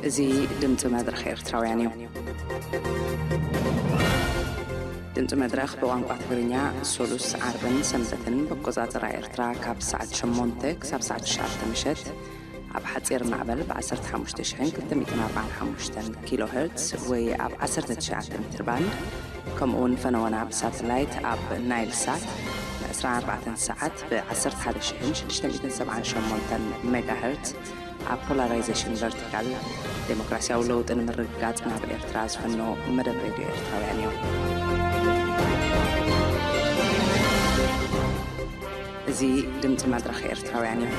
እዚ ድምፂ መድረኽ ኤርትራውያን እዩ። ድምፂ መድረኽ ብቋንቋ ትግርኛ ሶሉስ፣ ዓርብን ሰንበትን ብቆፃፅራ ኤርትራ ካብ ሰዓት ሸሞንተ ክሳብ ሰዓት ትሽዓተ ምሸት ኣብ ሓፂር ማዕበል ብ ዓሰርተ ሓሙሽተ ሽሕን ክልተ ሚእትን ኣርባዓን ሓሙሽተን ኪሎ ሄርትስ ወይ ኣብ ዓሰርተ ትሽዓተ ሜትር ባንድ፣ ከምኡ እውን ፈነወና ብሳተላይት ኣብ ናይል ሳት ን ዕስራን ኣርባዕተን ሰዓት ብ ዓሰርተ ሓደ ሽሕን ሽዱሽተ ሚእትን ሰብዓን ሸሞንተን ሜጋ ሄርትስ ኣብ ፖላራይዜሽን ቨርቲካል፣ ዴሞክራሲያዊ ለውጢ ንምርግጋጽ ናብ ኤርትራ ዝፍኖ መደብ ሬድዮ ኤርትራውያን እዩ። እዚ ድምጺ መድረኽ ኤርትራውያን እዩ።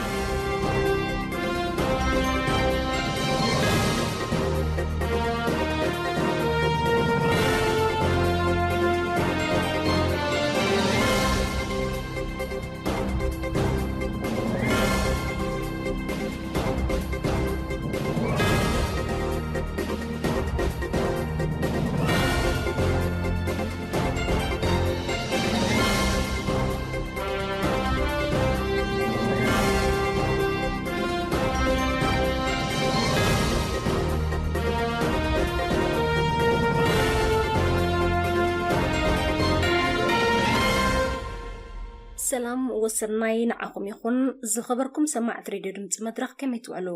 ሰላም ወሰናይ ንዓኹም ይኹን። ዝኸበርኩም ሰማዕቲ ሬድዮ ድምፂ መድረኽ ከመይ ትውዕሉ?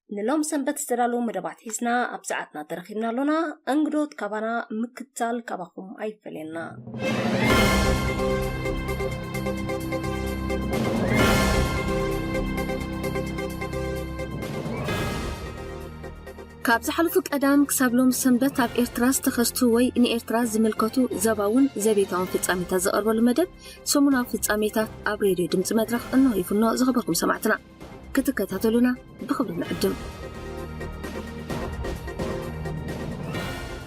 ንሎም ሰንበት ዝተዳለዉ መደባት ሒዝና ኣብ ሰዓትና ተረኺብና ኣሎና። እንግዶት ካባና ምክትታል ካባኹም ኣይፈለየና። ካብ ዝሓለፉ ቀዳም ክሳብ ሎም ሰንበት ኣብ ኤርትራ ዝተኸስቱ ወይ ንኤርትራ ዝምልከቱ ዘባውን ዘቤታውን ፍጻሜታት ዝቐርበሉ መደብ ሰሙናዊ ፍጻሜታት ኣብ ሬድዮ ድምፂ መድረኽ እንሆ ይፍኖ። ዝኸበርኩም ሰማዕትና ክትከታተሉና ብኽብሪ ንዕድም።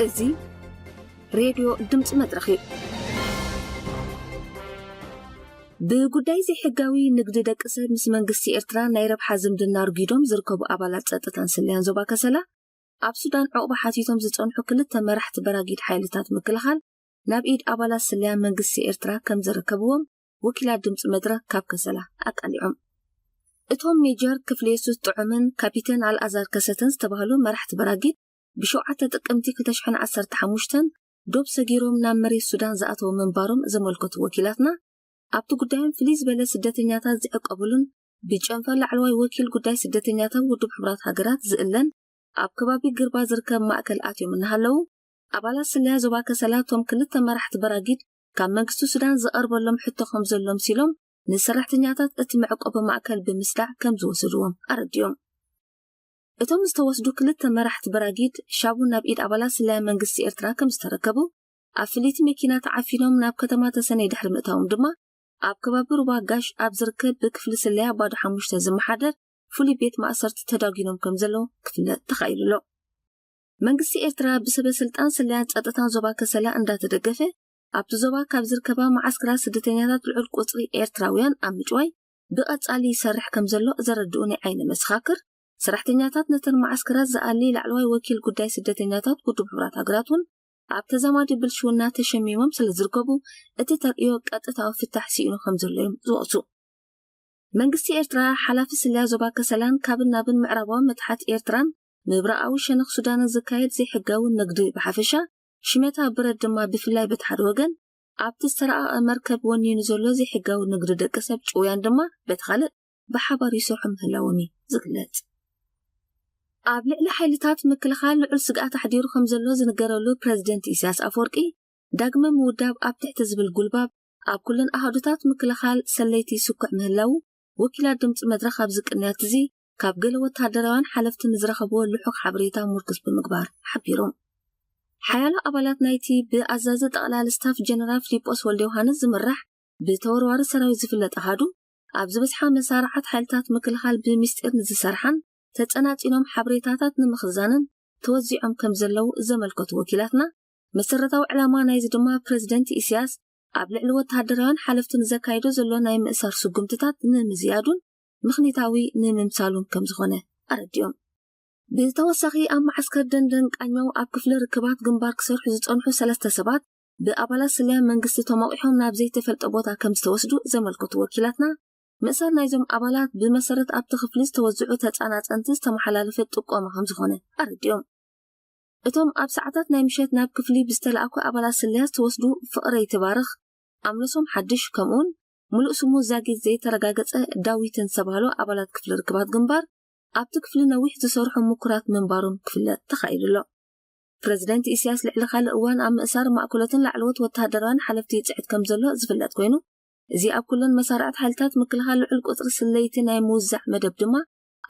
እዚ ሬድዮ ድምፂ መድረኽ እዩ። ብጉዳይ ዘይሕጋዊ ንግዲ ደቂ ሰብ ምስ መንግስቲ ኤርትራ ናይ ረብሓ ዝምድና ኣርጊዶም ዝርከቡ ኣባላት ጸጥታን ስለያን ዞባ ከሰላ ኣብ ሱዳን ዕቑባ ሓቲቶም ዝጸንሑ ክልተ መራሕቲ በራጊድ ሓይልታት ምክልኻል ናብ ኢድ ኣባላት ስለያ መንግስቲ ኤርትራ ከም ዘረከብዎም ወኪላት ድምፂ መድረኽ ካብ ከሰላ ኣቃሊዖም። እቶም ሜጀር ክፍለ የሱስ ጥዑምን ካፒተን ኣልኣዛር ከሰተን ዝተባህሉ መራሕቲ በራጊድ ብሸውዓተ ጥቅምቲ ክልተ ሽሕን ዓሰርተ ሓሙሽተን ዶብ ሰጊሮም ናብ መሬት ሱዳን ዝኣተዉ ምንባሮም ዘመልከቱ ወኪላትና፣ ኣብቲ ጉዳዮም ፍልይ ዝበለ ስደተኛታት ዝዕቀብሉን ብጨንፈር ላዕለዋይ ወኪል ጉዳይ ስደተኛታት ውድብ ሕቡራት ሃገራት ዝእለን ኣብ ከባቢ ግርባ ዝርከብ ማእከል ኣትዮም እናሃለዉ፣ ኣባላት ስለያ ዞባ ከሰላ እቶም ክልተ መራሕቲ በራጊድ ካብ መንግስቲ ሱዳን ዝቐርበሎም ሕቶ ከም ዘሎ ምሲሎም ንሰራሕተኛታት እቲ መዕቆቢ ማእከል ብምስዳዕ ከም ዝወሰድዎም ኣረዲኦም። እቶም ዝተወስዱ ክልተ መራሕቲ በራጊድ ሻቡ ናብ ኢድ ኣባላት ስለያ መንግስቲ ኤርትራ ከም ዝተረከቡ፣ ኣብ ፍልይቲ መኪና ተዓፊኖም ናብ ከተማ ተሰነይ ድሕሪ ምእታዎም ድማ ኣብ ከባቢ ሩባ ጋሽ ኣብ ዝርከብ ብክፍሊ ስለያ ባዶ ሓሙሽተ ዝመሓደር ፍሉይ ቤት ማእሰርቲ ተዳጒኖም ከም ዘለዉ ክፍለጥ ተኻኢሉ ኣሎ። መንግስቲ ኤርትራ ብሰበ ስልጣን ስለያን ጸጥታን ዞባ ከሰላ እንዳተደገፈ ኣብቲ ዞባ ካብ ዝርከባ መዓስከራት ስደተኛታት ልዑል ቁጽሪ ኤርትራውያን ኣብ ምጭዋይ ብቐጻሊ ይሰርሕ ከም ዘሎ ዘረድኡ ናይ ዓይኒ መሰኻክር፣ ሰራሕተኛታት ነተን መዓስከራት ዝኣሊ ላዕለዋይ ወኪል ጉዳይ ስደተኛታት ውድብ ሕቡራት ሃገራት እውን ኣብ ተዛማዲ ብልሽውና ተሸሚሞም ስለ ዝርከቡ እቲ ተርእዮ ቀጥታዊ ፍታሕ ስኢኑ ከም ዘሎ እዮም ዝወቕሱ። መንግስቲ ኤርትራ ሓላፊ ስለያ ዞባ ከሰላን ካብን ናብን ምዕራባዊ መታሕት ኤርትራን ምብራቓዊ ሸነኽ ሱዳንን ዝካየድ ዘይሕጋዊ ንግዲ ብሓፈሻ ሽመታ ብረት ድማ ብፍላይ በቲ ሓደ ወገን ኣብቲ ዝተረቐቐ መርከብ ወኒኑ ዘሎ ዘይሕጋዊ ንግዲ ደቂ ሰብ ጭውያን ድማ በቲ ካልእ ብሓባር ይሰርሑ ምህላዎም እዩ ዝግለጽ። ኣብ ልዕሊ ሓይልታት ምክልኻል ልዑል ስግኣት ኣሕዲሩ ከም ዘሎ ዝንገረሉ ፕረዚደንት ኢሳያስ ኣፈወርቂ ዳግመ ምውዳብ ኣብ ትሕቲ ዝብል ጉልባብ ኣብ ኩለን ኣሃዱታት ምክልኻል ሰለይቲ ስኩዕ ምህላዉ ወኪላት ድምፂ መድረኽ ኣብዚ ቅንያት እዚ ካብ ገለ ወተሃደራውያን ሓለፍቲ ንዝረኸብዎ ልሑኽ ሓበሬታ ምርኩስ ብምግባር ሓቢሮም። ሓያሎ ኣባላት ናይቲ ብኣዛዚ ጠቕላሊ ስታፍ ጀነራል ፊሊጶስ ወልደ ዮሃንስ ዝምራሕ ብተወርዋሪ ሰራዊት ዝፍለጥ ኣሃዱ ኣብ ዝበዝሓ መሳርዓት ሓይልታት ምክልኻል ብምስጢር ንዝሰርሓን ተጸናጺኖም ሓበሬታታት ንምኽዛንን ተወዚዖም ከም ዘለዉ ዘመልከቱ ወኪላትና፣ መሰረታዊ ዕላማ ናይዚ ድማ ፕረዚደንት ኢሳያስ ኣብ ልዕሊ ወተሃደራውያን ሓለፍቲ ንዘካይዶ ዘሎ ናይ ምእሳር ስጉምትታት ንምዝያዱን ምኽኒታዊ ንምምሳሉን ከም ዝኾነ ኣረዲኦም። ብተወሳኺ ኣብ መዓስከር ደንደን ቃኘው ኣብ ክፍሊ ርክባት ግንባር ክሰርሑ ዝጸንሑ ሰለስተ ሰባት ብኣባላት ስለያ መንግስቲ ተመቒሖም ናብ ዘይተፈልጠ ቦታ ከም ዝተወስዱ ዘመልከቱ ወኪላትና፣ ምእሳር ናይዞም ኣባላት ብመሰረት ኣብቲ ክፍሊ ዝተወዝዑ ተጻናጸንቲ ዝተመሓላለፈ ጥቆማ ከም ዝኾነ ኣረዲኦም። እቶም ኣብ ሰዓታት ናይ ምሸት ናብ ክፍሊ ብዝተላእኩ ኣባላት ስለያ ዝተወስዱ ፍቕረይ ትባርኽ፣ ኣምለሶም ሓድሽ፣ ከምኡውን ምሉእ ስሙ ዛጊት ዘይተረጋገጸ ዳዊትን ዝተባህሉ ኣባላት ክፍሊ ርክባት ግንባር ኣብቲ ክፍሊ ነዊሕ ዝሰርሑ ምኩራት ምንባሮም ክፍለጥ ተኻኢሉ ኣሎ። ፕረዚደንት ኢሳያስ ልዕሊ ካልእ እዋን ኣብ ምእሳር ማእከሎትን ላዕለዎት ወተሃደራውያን ሓለፍቲ ይጽዕት ከም ዘሎ ዝፍለጥ ኮይኑ፣ እዚ ኣብ ኩለን መሳርዕቲ ሓይልታት ምክልኻል ልዑል ቁጽሪ ስለይቲ ናይ ምውዛዕ መደብ ድማ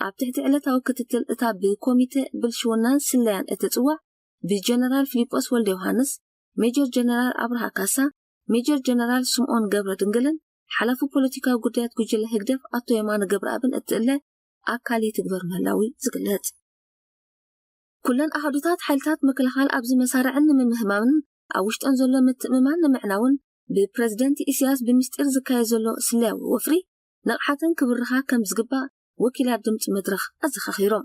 ኣብ ትሕቲ ዕለታዊ ክትትል እታ ብኮሚተ ብልሽውናን ስለያን እትጽዋዕ ብጀነራል ፊሊጶስ ወልደ ዮሃንስ፣ ሜጀር ጀነራል ኣብርሃ ካሳ፣ ሜጀር ጀነራል ስምኦን ገብረ ድንግልን ሓላፊ ፖለቲካዊ ጉዳያት ጉጅለ ህግደፍ ኣቶ የማነ ገብረኣብን እትእለ ኣካል ይትግበር ምህላዊ ዝግለጽ። ኩለን ኣሃዱታት ሓይልታት ምክልኻል ኣብዚ መሳርዕን ንምምህማምን ኣብ ውሽጠን ዘሎ ምትእምማን ንምዕናውን ብፕረዚደንት ኢሳያስ ብምስጢር ዝካየድ ዘሎ ስለያዊ ወፍሪ ንቕሓተን ክብርኻ ከም ዝግባእ ወኪላት ድምፂ መድረኽ ኣዘኻኺሮም።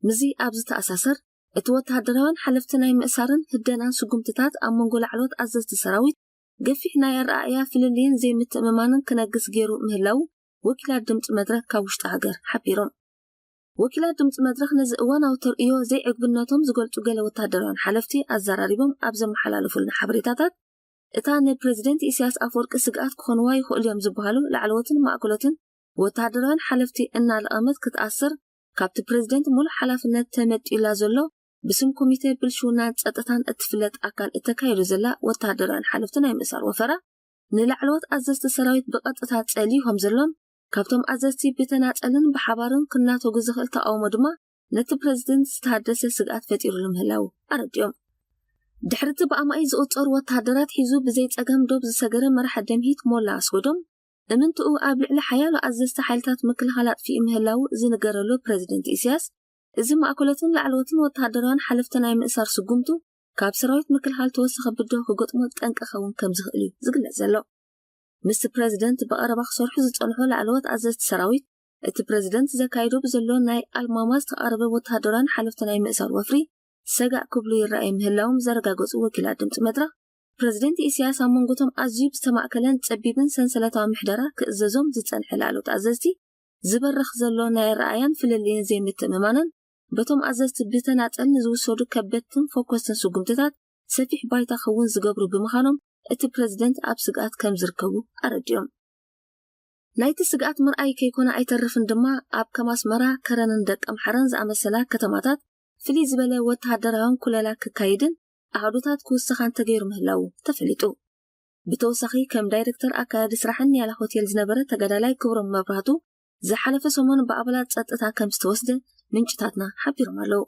ምስዚ ኣብ ዝተኣሳሰር እቲ ወተሃደራውያን ሓለፍቲ ናይ ምእሳርን ህደናን ስጉምትታት ኣብ መንጎ ላዕለዎት ኣዘዝቲ ሰራዊት ገፊሕ ናይ ኣረኣእያ ፍልልይን ዘይምትእምማንን ክነግስ ገይሩ ምህላው ወኪላት ድምፂ መድረኽ ካብ ውሽጢ ሃገር ሓቢሮም። ወኪላት ድምፂ መድረኽ ነዚ እዋናዊ ተርእዮ ዘይዕግብነቶም ዝገልጹ ገለ ወተሃደራውያን ሓለፍቲ ኣዘራሪቦም ኣብ ዘመሓላለፉልና ሓበሬታታት፣ እታ ንፕረዚደንት ኢሳያስ ኣፈወርቂ ስግኣት ክኾንዋ ይኽእሉ እዮም ዝበሃሉ ላዕለዎትን ማእከሎትን ወተሃደራውያን ሓለፍቲ እናለቐመት ክትኣስር፣ ካብቲ ፕረዚደንት ሙሉእ ሓላፍነት ተመጢላ ዘሎ ብስም ኮሚተ ብልሽውናን ጸጥታን እትፍለጥ ኣካል እተካየዱ ዘላ ወተሃደራውያን ሓለፍቲ ናይ ምእሳር ወፈራ፣ ንላዕለዎት ኣዘዝቲ ሰራዊት ብቐጥታ ጸልዩ ከም ዘሎን፣ ካብቶም ኣዘዝቲ ብተናጸልን ብሓባርን ክናተጉ ዝኽእል ተቓውሞ ድማ ነቲ ፕረዚደንት ዝተሃደሰ ስግኣት ፈጢሩሉ ምህላው ኣረዲኦም። ድሕሪ እቲ ብኣማኢት ዝቑጸሩ ወተሃደራት ሒዙ ብዘይ ጸገም ዶብ ዝሰገረ መራሒ ደምሂት ሞላ ኣስጎዶም፣ እምንትኡ ኣብ ልዕሊ ሓያሎ ኣዘዝቲ ሓይልታት ምክልኻል ኣጥፊኡ ምህላው ዝንገረሉ ፕረዚደንት ኢሳያስ፣ እዚ ማእከሎትን ላዕለዎትን ወተሃደራውያን ሓለፍቲ ናይ ምእሳር ስጉምቱ ካብ ሰራዊት ምክልኻል ተወሳኺ ብድሆ ክገጥሞ ጠንቂ ክኸውን ከም ዝኽእል እዩ ዝግለጽ ዘሎ። ምስቲ ፕረዚደንት ብቐረባ ክሰርሑ ዝጸንሑ ላዕለዎት ኣዘዝቲ ሰራዊት፣ እቲ ፕረዚደንት ዘካይዶ ብዘሎ ናይ ኣልማማ ዝተቓረበ ወተሃደራውያን ሓለፍቲ ናይ ምእሳር ወፍሪ ሰጋእ ክብሉ ይረኣዩ ምህላዎም ዘረጋገጹ ወኪላት ድምፂ መድረኽ፣ ፕረዚደንት ኢሳያስ ኣብ መንጎቶም ኣዝዩ ብዝተማእከለን ጸቢብን ሰንሰለታዊ ምሕደራ ክእዘዞም ዝጸንሐ ላዕለዎት ኣዘዝቲ ዝበርኽ ዘሎ ናይ ኣረኣእያን ፍልልይን ዘይምትእምማንን በቶም ኣዘዝቲ ብተናጸል ንዝውሰዱ ከበድትን ፎኮስትን ስጉምትታት ሰፊሕ ባይታ ክውን ዝገብሩ ብምዃኖም እቲ ፕረዚደንት ኣብ ስግኣት ከም ዝርከቡ ኣረዲኦም። ናይቲ ስግኣት ምርኣይ ከይኮነ ኣይተርፍን ድማ ኣብ ከም ኣስመራ፣ ከረንን ደቀምሓረን ዝኣመሰላ ከተማታት ፍልይ ዝበለ ወተሃደራውያን ኩለላ ክካይድን ኣሃዱታት ክውስኻን ተገይሩ ምህላው ተፈሊጡ። ብተወሳኺ ከም ዳይሬክተር ኣካያዲ ስራሕን ኒያላ ሆቴል ዝነበረ ተጋዳላይ ክብሮም መብራህቱ ዝሓለፈ ሰሙን ብኣባላት ጸጥታ ከም ዝተወስደ ምንጭታትና ሓቢሮም ኣለዉ።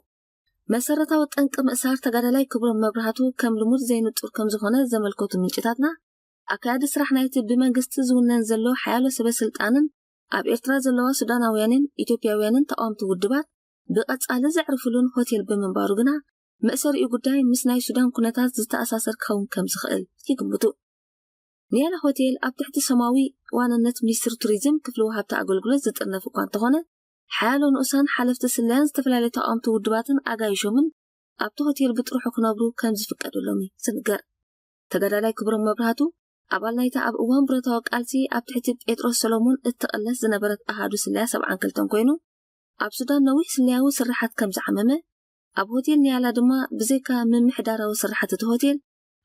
መሰረታዊ ጠንቂ ምእሳር ተጋዳላይ ክብሮም መብራህቱ ከም ልሙድ ዘይንጹር ከም ዝኾነ ዘመልከቱ ምንጭታትና፣ ኣካያዲ ስራሕ ናይቲ ብመንግስቲ ዝውነን ዘሎ ሓያሎ ሰበ ስልጣንን ኣብ ኤርትራ ዘለዋ ሱዳናውያንን ኢትዮጵያውያንን ተቃወምቲ ውድባት ብቐጻሊ ዘዕርፍሉን ሆቴል ብምንባሩ ግና መእሰሪኡ ጉዳይ ምስ ናይ ሱዳን ኩነታት ዝተኣሳሰር ክኸውን ከም ዝኽእል ይግምቱ። ኒያላ ሆቴል ኣብ ትሕቲ ሰማዊ ዋንነት ሚኒስትሪ ቱሪዝም ክፍሊ ወሃብቲ ኣገልግሎት ዝጥርነፍ እኳ እንተኾነ፣ ሓያሎ ንኡሳን ሓለፍቲ ስለያን ዝተፈላለዩ ተቃወምቲ ውድባትን ኣጋይሾምን ኣብቲ ሆቴል ብጥርሑ ክነብሩ ከም ዝፍቀደሎም እዩ ዝንገር። ተጋዳላይ ክብሮም መብራህቱ ኣባል ናይታ ኣብ እዋን ብረታዊ ቃልሲ ኣብ ትሕቲ ጴጥሮስ ሰሎሞን እትቕለስ ዝነበረት ኣሃዱ ስለያ ሰብዓን ክልተን ኮይኑ፣ ኣብ ሱዳን ነዊሕ ስለያዊ ስርሓት ከም ዝዓመመ፣ ኣብ ሆቴል ኒያላ ድማ ብዘይካ ምምሕዳራዊ ስራሓት እቲ ሆቴል፣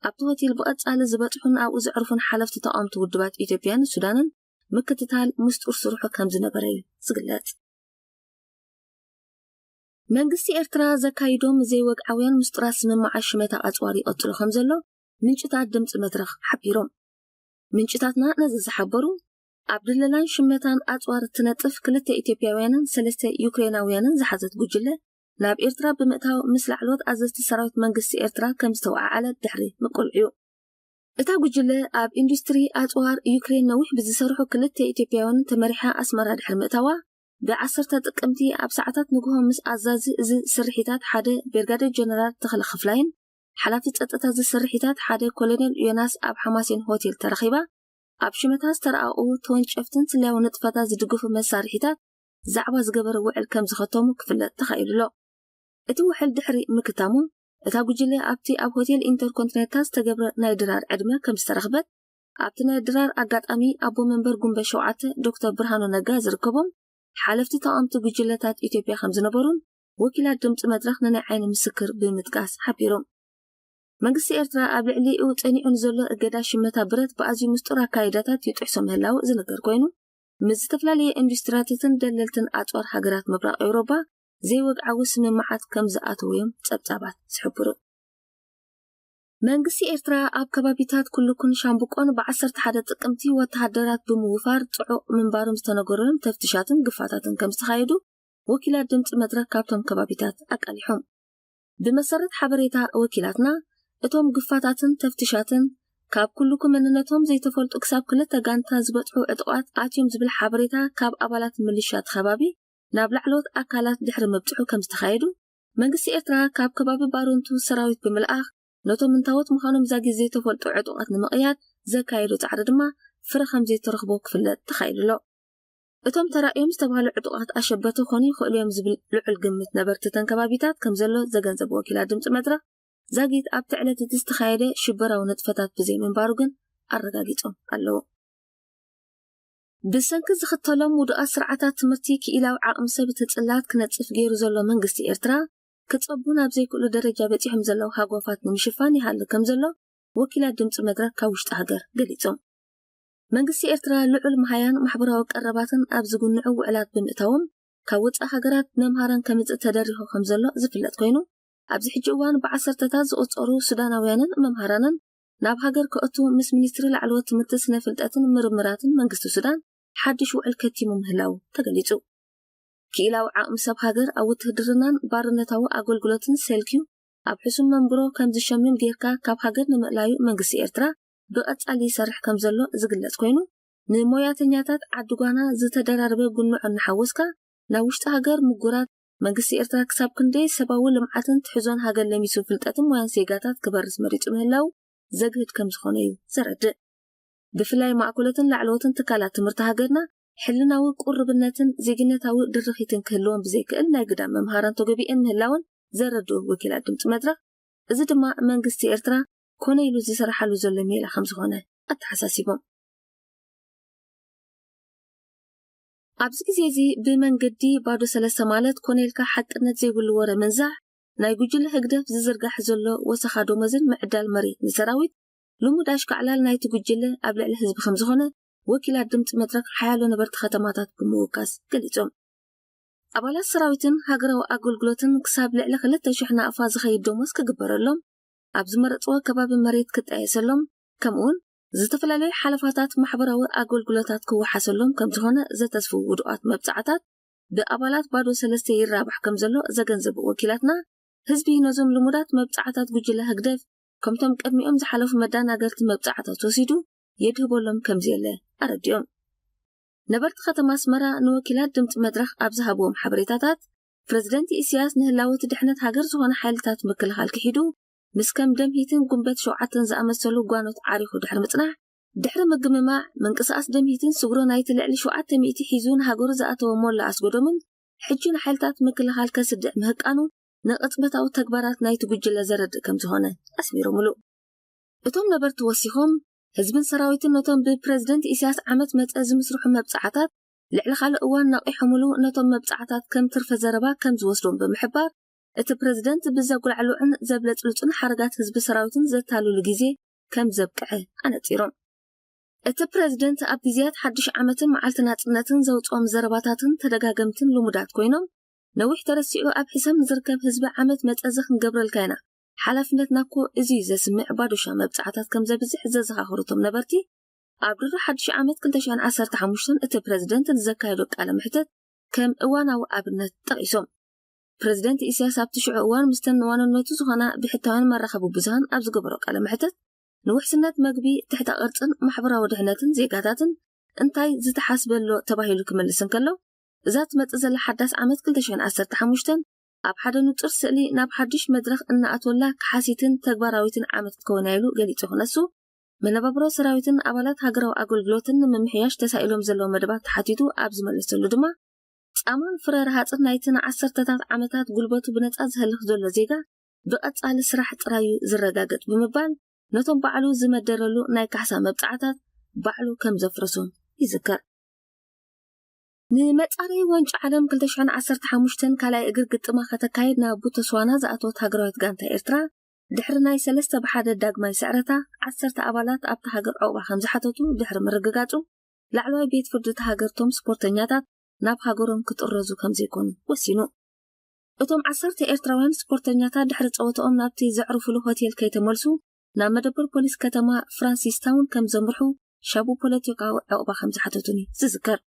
ኣብቲ ሆቴል ብቐጻሊ ዝበጽሑን ኣብኡ ዘዕርፉን ሓለፍቲ ተቃወምቲ ውድባት ኢትዮጵያን ሱዳንን ምክትታል ምስጡር ስርሑ ከም ዝነበረ እዩ ዝግለጽ። መንግስቲ ኤርትራ ዘካይዶም ዘይወግዓውያን ምስጡራት ስምምዓት ሽመታ ኣጽዋር ይቐጽሎ ከም ዘሎ ምንጭታት ድምፂ መድረኽ ሓቢሮም። ምንጭታትና ነዚ ዝሓበሩ፣ ኣብ ድለላን ሽመታን ኣጽዋር እትነጥፍ ክልተ ኢትዮጵያውያንን ሰለስተ ዩክሬናውያንን ዝሓዘት ጉጅለ ናብ ኤርትራ ብምእታው ምስ ላዕለዎት ኣዘዝቲ ሰራዊት መንግስቲ ኤርትራ ከም ዝተወዓዓለ ድሕሪ ምቁልዕ እዩ። እታ ጉጅለ ኣብ ኢንዱስትሪ ኣጽዋር ዩክሬን ነዊሕ ብዝሰርሑ ክልተ ኢትዮጵያውያንን ተመሪሓ ኣስመራ ድሕሪ ምእታዋ፣ ብዓሰርተ ጥቅምቲ ኣብ ሰዓታት ንግሆ ምስ ኣዛዚ እዚ ስርሒታት ሓደ ብርጋዴር ጀነራል ተኽለ ክፍላይን ሓላፊ ጸጥታ እዚ ስርሒታት ሓደ ኮሎኔል ዮናስ ኣብ ሓማሴን ሆቴል ተረኺባ፣ ኣብ ሽመታ ዝተረኣቑ ተወንጨፍትን ስለያዊ ንጥፈታት ዝድግፉ መሳርሒታት ዛዕባ ዝገበረ ውዕል ከም ዝኸተሙ ክፍለጥ ተኻኢሉ ኣሎ። እቲ ውዕል ድሕሪ ምክታሙ፣ እታ ጉጅለ ኣብቲ ኣብ ሆቴል ኢንተርኮንቲኔንታል ዝተገብረ ናይ ድራር ዕድመ ከም ዝተረኽበት፣ ኣብቲ ናይ ድራር ኣጋጣሚ ኣቦ መንበር ጉንበት ሸውዓተ ዶክተር ብርሃኑ ነጋ ዝርከቦም ሓለፍቲ ተቓምቲ ጉጅለታት ኢትዮጵያ ከም ዝነበሩን ወኪላት ድምፂ መድረኽ ንናይ ዓይኒ ምስክር ብምጥቃስ ሓቢሮም። መንግስቲ ኤርትራ ኣብ ልዕሊኡ ጸኒዑ ንዘሎ እገዳ ሽመታ ብረት ብኣዝዩ ምስጢር ኣካይዳታት ይጥሕሶ ምህላው ዝንገር ኮይኑ፣ ምስ ዝተፈላለየ ኢንዱስትሪታትን ደለልትን ኣጽዋር ሃገራት ምብራቕ ኤውሮጳ ዘይወግዓዊ ስምምዓት ከም ዝኣተወዮም ጸብጻባት ዝሕብሩ። መንግስቲ ኤርትራ ኣብ ከባቢታት ኩልኩን ሻምብቆን ብ ዓሰርተ ሓደ ጥቅምቲ ወተሃደራት ብምውፋር ጽዑቕ ምንባሮም ዝተነገረሎም ተፍትሻትን ግፋታትን ከም ዝተኻየዱ ወኪላት ድምፂ መድረኽ ካብቶም ከባቢታት ኣቃሊሖም። ብመሰረት ሓበሬታ ወኪላትና፣ እቶም ግፋታትን ተፍትሻትን ካብ ኩልኩ መንነቶም ዘይተፈልጡ ክሳብ ክልተ ጋንታ ዝበጽሑ ዕጡቓት ኣትዮም ዝብል ሓበሬታ ካብ ኣባላት ምልሻ እቲ ከባቢ ናብ ላዕለዎት ኣካላት ድሕሪ ምብጽሑ ከም ዝተኻየዱ፣ መንግስቲ ኤርትራ ካብ ከባቢ ባረንቱ ሰራዊት ብምልኣኽ ነቶም እንታዎት ምዃኖም ዛጊት ዘይተፈልጡ ዕጡቓት ንምቕያድ ዘካየዶ ጻዕሪ ድማ ፍረ ከም ዘይተረኽቦ ክፍለጥ ተኻኢሉ ኣሎ። እቶም ተራእዮም ዝተባህሉ ዕጡቓት ኣሸበርቲ ክኾኑ ይኽእሉ እዮም ዝብል ልዑል ግምት ነበርቲ እተን ከባቢታት ከም ዘሎ ዘገንዘቡ ወኪላት ድምፂ መድረኽ፣ ዛጊት ኣብቲ ዕለት እቲ ዝተኻየደ ሽበራዊ ንጥፈታት ብዘይምንባሩ ግን ኣረጋጊጾም ኣለዉ። ብሰንኪ ዝኽተሎም ውዱኣት ስርዓታት ትምህርቲ ክኢላዊ ዓቕሚ ሰብ እቲ ጽላት ክነጽፍ ገይሩ ዘሎ መንግስቲ ኤርትራ፣ ክጸቡ ናብ ዘይክእሉ ደረጃ በጺሖም ዘለዉ ሃጓፋት ንምሽፋን ይሃሉ ከም ዘሎ ወኪላት ድምፂ መድረኽ ካብ ውሽጢ ሃገር ገሊጾም። መንግስቲ ኤርትራ ልዑል መሃያን ማሕበራዊ ቀረባትን ኣብ ዝጉንዑ ውዕላት ብምእታዎም፣ ካብ ወጻኢ ሃገራት መምሃራን ከምጽእ ተደሪኹ ከም ዘሎ ዝፍለጥ ኮይኑ፣ ኣብዚ ሕጂ እዋን ብዓሰርተታት ዝቑጸሩ ሱዳናውያንን መምሃራንን ናብ ሃገር ክእቱ ምስ ሚኒስትሪ ላዕለዎት ትምህርቲ፣ ስነ ፍልጠትን ምርምራትን መንግስቲ ሱዳን ሓድሽ ውዕል ከቲሙ ምህላው ተገሊጹ። ክኢላዊ ዓቕሚ ሰብ ሃገር ኣብ ውትህድርናን ባርነታዊ ኣገልግሎትን ሰልክዩ ኣብ ሕሱም መንብሮ ከም ዝሸምም ጌርካ ካብ ሃገር ንምእላዩ መንግስቲ ኤርትራ ብቐጻሊ ይሰርሕ ከም ዘሎ ዝግለጽ ኮይኑ፣ ንሞያተኛታት ዓዲ ጓና ዝተደራረበ ጉንዖ እናሓወስካ ናብ ውሽጢ ሃገር ምጉራት መንግስቲ ኤርትራ ክሳብ ክንደይ ሰብኣዊ ልምዓትን ትሕዞን ሃገር ለሚሱ ፍልጠትን ሞያን ዜጋታት ክበርስ መሪጹ ምህላው ዘግህድ ከም ዝኾነ እዩ ዘረድእ። ብፍላይ ማእከሎትን ላዕለዎትን ትካላት ትምህርቲ ሃገርና ሕልናዊ ቁርብነትን ዜግነታዊ ድርኺትን ክህልዎም ብዘይክእል ናይ ግዳም መምሃራን ተገቢኤን ምህላወን ዘረድኡ ወኪላት ድምፂ መድረኽ፣ እዚ ድማ መንግስቲ ኤርትራ ኮነ ኢሉ ዝሰርሓሉ ዘሎ ሜላ ከም ዝኾነ ኣተሓሳሲቦም። ኣብዚ ግዜ እዚ ብመንገዲ ባዶ ሰለስተ ማለት ኮነ ኢልካ ሓቅነት ዘይብሉ ወረ ምንዛሕ፣ ናይ ጉጅለ ህግደፍ ዝዝርጋሕ ዘሎ ወሰኻ ደሞዝን ምዕዳል መሬት ንሰራዊት ልሙድ ኣሽካዕላል ናይቲ ጉጅለ ኣብ ልዕሊ ህዝቢ ከም ዝኾነ ወኪላት ድምፂ መድረኽ ሓያሎ ነበርቲ ከተማታት ብምውካስ ገሊጾም። ኣባላት ሰራዊትን ሃገራዊ ኣገልግሎትን ክሳብ ልዕሊ ክልተ ሽሕ ናቕፋ ዝኸይድ ደሞዝ ክግበረሎም፣ ኣብ ዝመረጽዎ ከባቢ መሬት ክጣየሰሎም፣ ከምኡውን ዝተፈላለዩ ሓለፋታት ማሕበራዊ ኣገልግሎታት ክወሓሰሎም ከም ዝኾነ ዘተስፍዉ ውዱኣት መብጻዕታት ብኣባላት ባዶ ሰለስተ ይራባሕ ከም ዘሎ ዘገንዘቡ ወኪላትና፣ ህዝቢ ነዞም ልሙዳት መብጻዕታት ጉጅለ ህግደፍ ከምቶም ቅድሚኦም ዝሓለፉ መዳናገርቲ መብጻዕታት ወሲዱ የድህበሎም ከም ዘየለ ኣረዲኦም። ነበርቲ ከተማ ኣስመራ ንወኪላት ድምፂ መድረኽ ኣብ ዝሃብዎም ሓበሬታታት፣ ፕረዚደንት ኢሳያስ ንህላወ እቲ ድሕነት ሃገር ዝኾነ ሓይልታት ምክልኻል ክሒዱ፣ ምስ ከም ደምሂትን ጉንበት ሸውዓተን ዝኣመሰሉ ጓኖት ዓሪኹ ድሕሪ ምጽናሕ፣ ድሕሪ ምግምማዕ፣ ምንቅስቓስ ደምሂትን ስግሮ ናይቲ ልዕሊ ሸውዓተ ሚእቲ ሒዙ ንሃገሩ ዝኣተወ ሞላ ኣስገዶምን ሕጂ ንሓይልታት ምክልኻል ከስድዕ ምህቃኑ ንቕጽበታዊ ተግባራት ናይቲ ጉጅለ ዘረድእ ከም ዝኾነ ኣስሚሮምሉ። እቶም ነበርቲ ወሲኾም፣ ህዝብን ሰራዊትን ነቶም ብፕረዚደንት ኢሳያስ ዓመት መጸ ዝምስርሑ መብጻዕታት ልዕሊ ካልእ እዋን ነቒሖምሉ ነቶም መብጻዕታት ከም ትርፈ ዘረባ ከም ዝወስዶም ብምሕባር፣ እቲ ፕረዚደንት ብዘጉላዕልዑን ዘብለጭልጩን ሓረጋት ህዝቢ ሰራዊትን ዘታልሉ ግዜ ከም ዘብቅዐ ኣነጺሮም። እቲ ፕረዚደንት ኣብ ግዜያት ሓድሽ ዓመትን መዓልቲ ናጽነትን ዘውጽኦም ዘረባታትን ተደጋገምትን ልሙዳት ኮይኖም፣ ነዊሕ ተረሲዑ ኣብ ሕሰም ንዝርከብ ህዝቢ ዓመት መጸ እዚ ክንገብረልካ ኢና፣ ሓላፍነትና እኮ እዚ እዩ ዘስምዕ ባዶሻ መብጻዕታት ከም ዘብዝሕ ዘዘኻኸሩ እቶም ነበርቲ፣ ኣብ ድሮ ሓድሽ ዓመት ክልተ ሽሕን ዓሰርተ ሓሙሽተን እቲ ፕረዚደንት ንዘካየዶ ቃለ መሕተት ከም እዋናዊ ኣብነት ጠቒሶም። ፕረዚደንት ኢሳያስ ኣብቲ ሽዑ እዋን ምስተን ዋንነቱ ዝኾና ብሕታውያን መራኸቢ ብዙሃን ኣብ ዝገበሮ ቃለ መሕተት፣ ንውሕስነት መግቢ፣ ትሕተ ቅርጽን ማሕበራዊ ድሕነትን ዜጋታትን እንታይ ዝተሓስበ ኣሎ ተባሂሉ ክምልስ እንከሎ፣ እዛ ትመጽእ ዘላ ሓዳስ ዓመት ክልተ ሽሕን ዓሰርተ ሓሙሽተን ኣብ ሓደ ንጹር ስእሊ ናብ ሓድሽ መድረኽ እናኣትወላ ክሓሲትን ተግባራዊትን ዓመት ክትከውን እያ ኢሉ ገሊጹ ክነሱ፣ መነባብሮ ሰራዊትን ኣባላት ሃገራዊ ኣገልግሎትን ንምምሕያሽ ተሳኢሎም ዘለዉ መደባት ተሓቲቱ ኣብ ዝመለሰሉ ድማ፣ ጻማን ፍረ ረሃጽን ናይቲ ንዓሰርተታት ዓመታት ጉልበቱ ብነጻ ዘህልኽ ዘሎ ዜጋ ብቐጻሊ ስራሕ ጥራይ እዩ ዝረጋገጽ ብምባል፣ ነቶም ባዕሉ ዝመደረሉ ናይ ካሕሳ መብጻዕታት ባዕሉ ከም ዘፍረሶም ይዝከር። ንመጻረይ ዋንጫ ዓለም ክልተ ሽሕን ዓሰርተ ሓሙሽተን ካልኣይ እግር ግጥማ ከተካይድ ናብ ቦትስዋና ዝኣተወት ሃገራዊት ጋንታ ኤርትራ፣ ድሕሪ ናይ ሰለስተ ብሓደ ዳግማይ ስዕረታ፣ ዓሰርተ ኣባላት ኣብታ ሃገር ዑቕባ ከም ዝሓተቱ ድሕሪ ምርግጋጹ፣ ላዕለዋይ ቤት ፍርዲ እታ ሃገር እቶም ስፖርተኛታት ናብ ሃገሮም ክጥረዙ ከም ዘይኮኑ ወሲኑ። እቶም ዓሰርተ ኤርትራውያን ስፖርተኛታት ድሕሪ ጸወታኦም ናብቲ ዘዕርፉሉ ሆቴል ከይተመልሱ፣ ናብ መደበር ፖሊስ ከተማ ፍራንሲስ ታውን ከም ዘምርሑ፣ ሻቡ ፖለቲካዊ ዕቕባ ከም ዝሓተቱን እዩ ዝዝከር።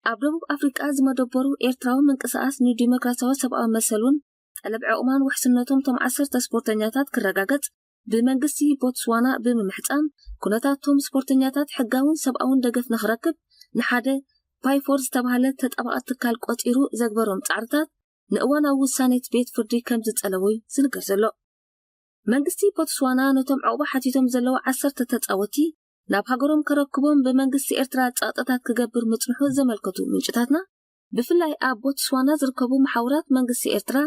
ኣብ ደቡብ ኣፍሪቃ ዝመደበሩ ኤርትራዊ ምንቅስቓስ ንዲሞክራሲያዊ ሰብኣዊ መሰሉን ጠለብ ዕቑባን ውሕስነቶም እቶም ዓሰርተ ስፖርተኛታት ክረጋገጽ ብመንግስቲ ቦትስዋና ብምምሕጻን፣ ኩነታት እቶም ስፖርተኛታት ሕጋውን ሰብኣውን ደገፍ ንኽረክብ ንሓደ ፓይፎር ዝተባህለ ተጣባቒ ትካል ቆጺሩ ዘግበሮም ጻዕርታት ንእዋናዊ ውሳኔ እቲ ቤት ፍርዲ ከም ዝጸለዎ እዩ ዝንገር ዘሎ። መንግስቲ ቦትስዋና ነቶም ዕቑባ ሓቲቶም ዘለዉ ዓሰርተ ተጻወቲ ናብ ሃገሮም ከረክቦም ብመንግስቲ ኤርትራ ጸቕጥታት ክገብር ምጽንሑ ዘመልከቱ ምንጭታትና፣ ብፍላይ ኣብ ቦትስዋና ዝርከቡ መሓውራት መንግስቲ ኤርትራ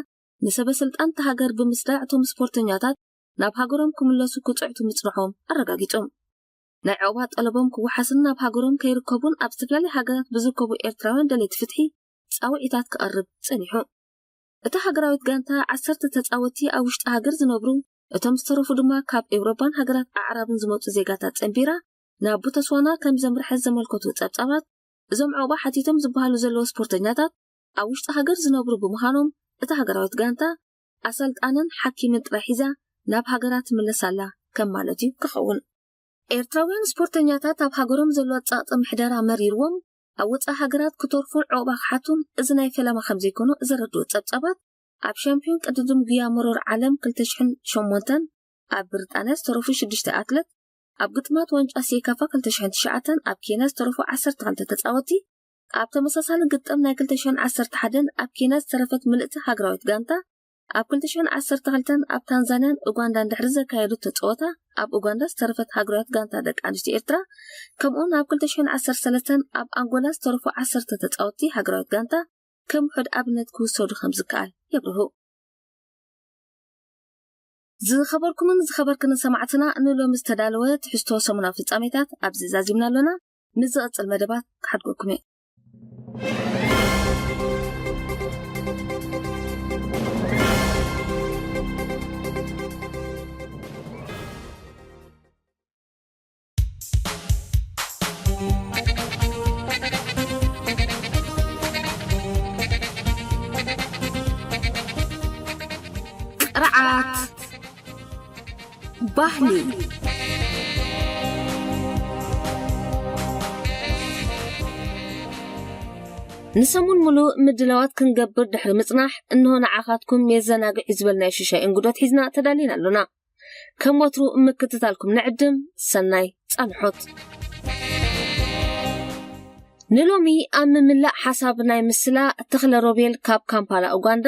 ንሰበ ስልጣን እታ ሃገር ብምስዳዕ እቶም ስፖርተኛታት ናብ ሃገሮም ክምለሱ ክጽዕቱ ምጽንሖም ኣረጋጊጾም። ናይ ዕቑባ ጠለቦም ክወሓስን ናብ ሃገሮም ከይርከቡን ኣብ ዝተፈላለያ ሃገራት ብዝርከቡ ኤርትራውያን ደለይቲ ፍትሒ ጻውዒታት ክቐርብ ጸኒሑ። እታ ሃገራዊት ጋንታ ዓሰርተ ተጻወትቲ ኣብ ውሽጢ ሃገር ዝነብሩ፣ እቶም ዝተረፉ ድማ ካብ ኤውሮጳን ሃገራት ኣዕራብን ዝመጹ ዜጋታት ጸንቢራ ናብ ቦትስዋና ከም ዘምርሐት ዘመልከቱ ጸብጻባት፣ እዞም ዕቑባ ሓቲቶም ዝበሃሉ ዘለዉ ስፖርተኛታት ኣብ ውሽጢ ሃገር ዝነብሩ ብምዃኖም፣ እታ ሃገራዊት ጋንታ ኣሰልጣንን ሓኪምን ጥራይ ሒዛ ናብ ሃገራ ትምለስ ኣላ ከም ማለት እዩ ክኸውን። ኤርትራውያን ስፖርተኛታት ኣብ ሃገሮም ዘሎ ጸቕጢ ምሕደራ መሪርዎም ኣብ ወጻኢ ሃገራት ክተርፉን ዕቑባ ክሓቱን እዚ ናይ ፈለማ ከም ዘይኮነ ዘረድኡ ጸብጻባት፣ ኣብ ሻምፒዮን ቅድድም ጉያ መሮር ዓለም ክልተ ሽሕን ሸሞንተን ኣብ ብሪጣንያ ዝተረፉ ሽዱሽተ ኣትለት፣ ኣብ ግጥማት ዋንጫ ሴካፋ ክልተ ሽሕን ትሽዓተን ኣብ ኬንያ ዝተረፉ ዓሰርተ ክልተ ተጻወትቲ፣ ኣብ ተመሳሳሊ ግጥም ናይ ክልተ ሽሕን ዓሰርተ ሓደን ኣብ ኬንያ ዝተረፈት ምልእቲ ሃገራዊት ጋንታ፣ ኣብ ክልተ ሽሕን ዓሰርተ ክልተን ኣብ ታንዛንያን ኡጋንዳን ድሕሪ ዘካየዱቶ ጸወታ፣ ኣብ ኡጋንዳ ዝተረፈት ሃገራዊት ጋንታ ደቂ ኣንስትዮ ኤርትራ፣ ከምኡውን ኣብ ክልተ ሽሕን ዓሰርተ ሰለስተን ኣብ ኣንጎላ ዝተረፉ ዓሰርተ ተጻወትቲ ሃገራዊት ጋንታ ከም ውሑድ ኣብነት ክውሰዱ ከም ዝከኣል የብርሁ። ዝኸበርኩምን ዝኸበርክንን ሰማዕትና፣ ንሎሚ ዝተዳለወ ትሕዝቶ ሰሙናዊ ፍጻሜታት ኣብዚ ዛዚምና ኣሎና። ምስ ዝቐጽል መደባት ክሓድገኩም እየ። ቅርዓት ባህሊ። ንሰሙን ሙሉእ ምድላዋት ክንገብር ድሕሪ ምጽናሕ፣ እንሆ ንዓኻትኩም የዘናግዕ እዩ ዝበልናዮ ሽሻይ እንግዶት ሒዝና ተዳሊና ኣሎና። ከም ወትሩ ምክትታልኩም ንዕድም፣ ሰናይ ጻንሖት። ንሎሚ ኣብ ምምላእ ሓሳብ ናይ ምስላ ተኽለ ሮቤል ካብ ካምፓላ ኡጋንዳ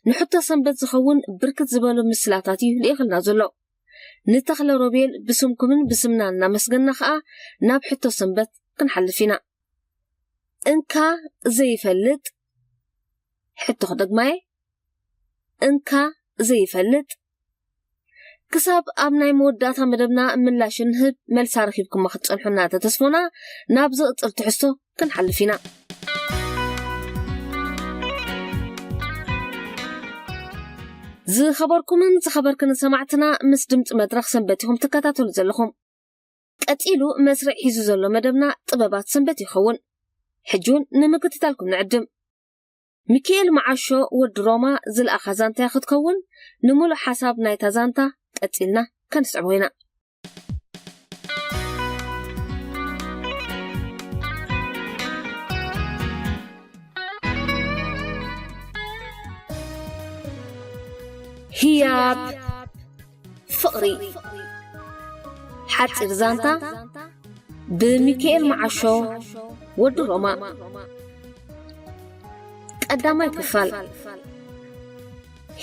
ንሕቶ ሰንበት ዝኸውን ብርክት ዝበሉ ምስላታት እዩ ልኢኽልና ዘሎ። ንተኽለ ሮቤል ብስምኩምን ብስምናን እናመስገንና ኸኣ ናብ ሕቶ ሰንበት ክንሓልፍ ኢና። እንካ ዘይፈልጥ፣ ሕቶ ክደግማ እየ፣ እንካ ዘይፈልጥ። ክሳብ ኣብ ናይ መወዳእታ መደብና ምላሽ እንህብ፣ መልሳ ረኺብኩማ ክትጸንሑና ተተስፎና፣ ናብ ዝቕጽል ትሕዝቶ ክንሓልፍ ኢና። ዝኸበርኩምን ዝኸበርክንን ሰማዕትና፣ ምስ ድምጺ መድረኽ ሰንበት ኢኹም ትከታተሉ ዘለኹም። ቀጺሉ መስርዕ ሒዙ ዘሎ መደብና ጥበባት ሰንበት ይኸውን። ሕጂ እውን ንምክትታልኩም ንዕድም። ሚካኤል መዓሾ ወዲ ሮማ ዝለኣኻ ዛንታ ክትከውን፣ ንምሉእ ሓሳብ ናይታ ዛንታ ቀጺልና ከነስዕቦ ኢና። ህያብ ፍቕሪ። ሓጺር ዛንታ ብሚካኤል መዓሾ ወዲ ሮማ። ቀዳማይ ክፋል።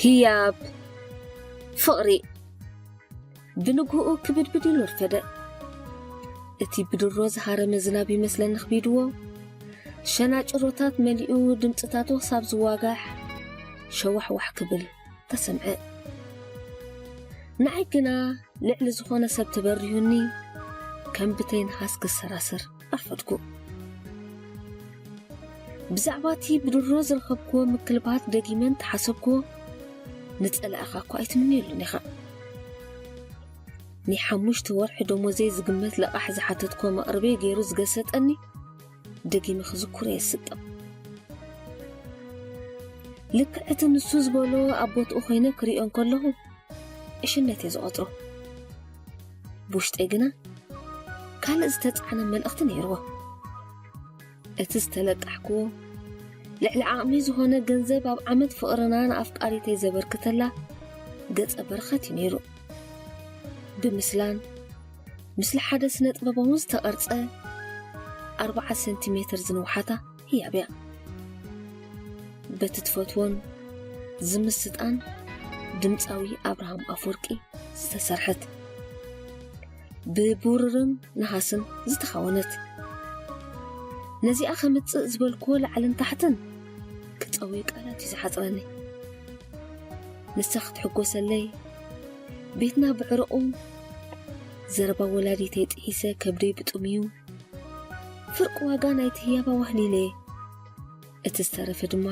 ህያብ ፍቕሪ። ብንግሆኡ ክብድብድ ኢሉ ኣርፈደ። እቲ ብድሮ ዝሃረመ ዝናብ ይመስለኒ ክቢድዎ፣ ሸናጭሮታት መሊኡ ድምጽታቱ ክሳብ ዝዋጋሕ ሸዋሕዋሕ ክብል ተሰምዐ። ንዓይ ግና ልዕሊ ዝኾነ ሰብ ተበሪሁኒ ከም ብተይ ነሃስ ክሰራሰር ኣርፈድኩ። ብዛዕባ እቲ ብድሮ ዝረኸብኩዎ ምክልባት ደጊመ እንተሓሰብኩዎ፣ ንጸላእኻ እኳ ኣይትምንየሉን ኢኻ። ናይ ሓሙሽተ ወርሒ ደሞዘይ ዝግመት ለቓሕ ዝሓተትኩዎ መቕርበይ ገይሩ ዝገሰጠኒ ደጊመ ክዝክሮ የስቅቕ። ልክዕ እቲ ንሱ ዝበሎ ኣብ ቦትኡ ኮይነ ክሪኦ እንከለኹ ዕሽነት እየ ዝቖጽሮ። ብውሽጠይ ግና ካልእ ዝተጻዕነ መልእኽቲ ነይርዎ። እቲ ዝተለቃሕክዎ ልዕሊ ዓቕሚ ዝኾነ ገንዘብ ኣብ ዓመት ፍቕርና ንኣፍቃሪተይ ዘበርክተላ ገጸ በረኸት እዩ ነይሩ። ብምስላን ምስሊ ሓደ ስነ ጥበባውን ዝተቐርጸ ኣርብዓ ሰንቲሜትር ዝነውሓታ ህያብ እያ። በቲ ትፈትዎን ዝምስጣን ድምጻዊ ኣብርሃም ኣፈወርቂ ዝተሰርሐት፣ ብብሩርን ነሃስን ዝተኸወነት። ነዚኣ ከምጽእ ዝበልክዎ ላዕልን ታሕትን ክጸውይ ቃላት እዩ ዝሓጽረኒ። ንሳ ክትሕጎሰለይ፣ ቤትና ብዕረቑ፣ ዘረባ ወላዲተይ ጥሒሰ ከብደይ ብጥምዩ፣ ፍርቂ ዋጋ ናይቲ ህያብ ኣዋህሊለ፣ እቲ ዝተረፈ ድማ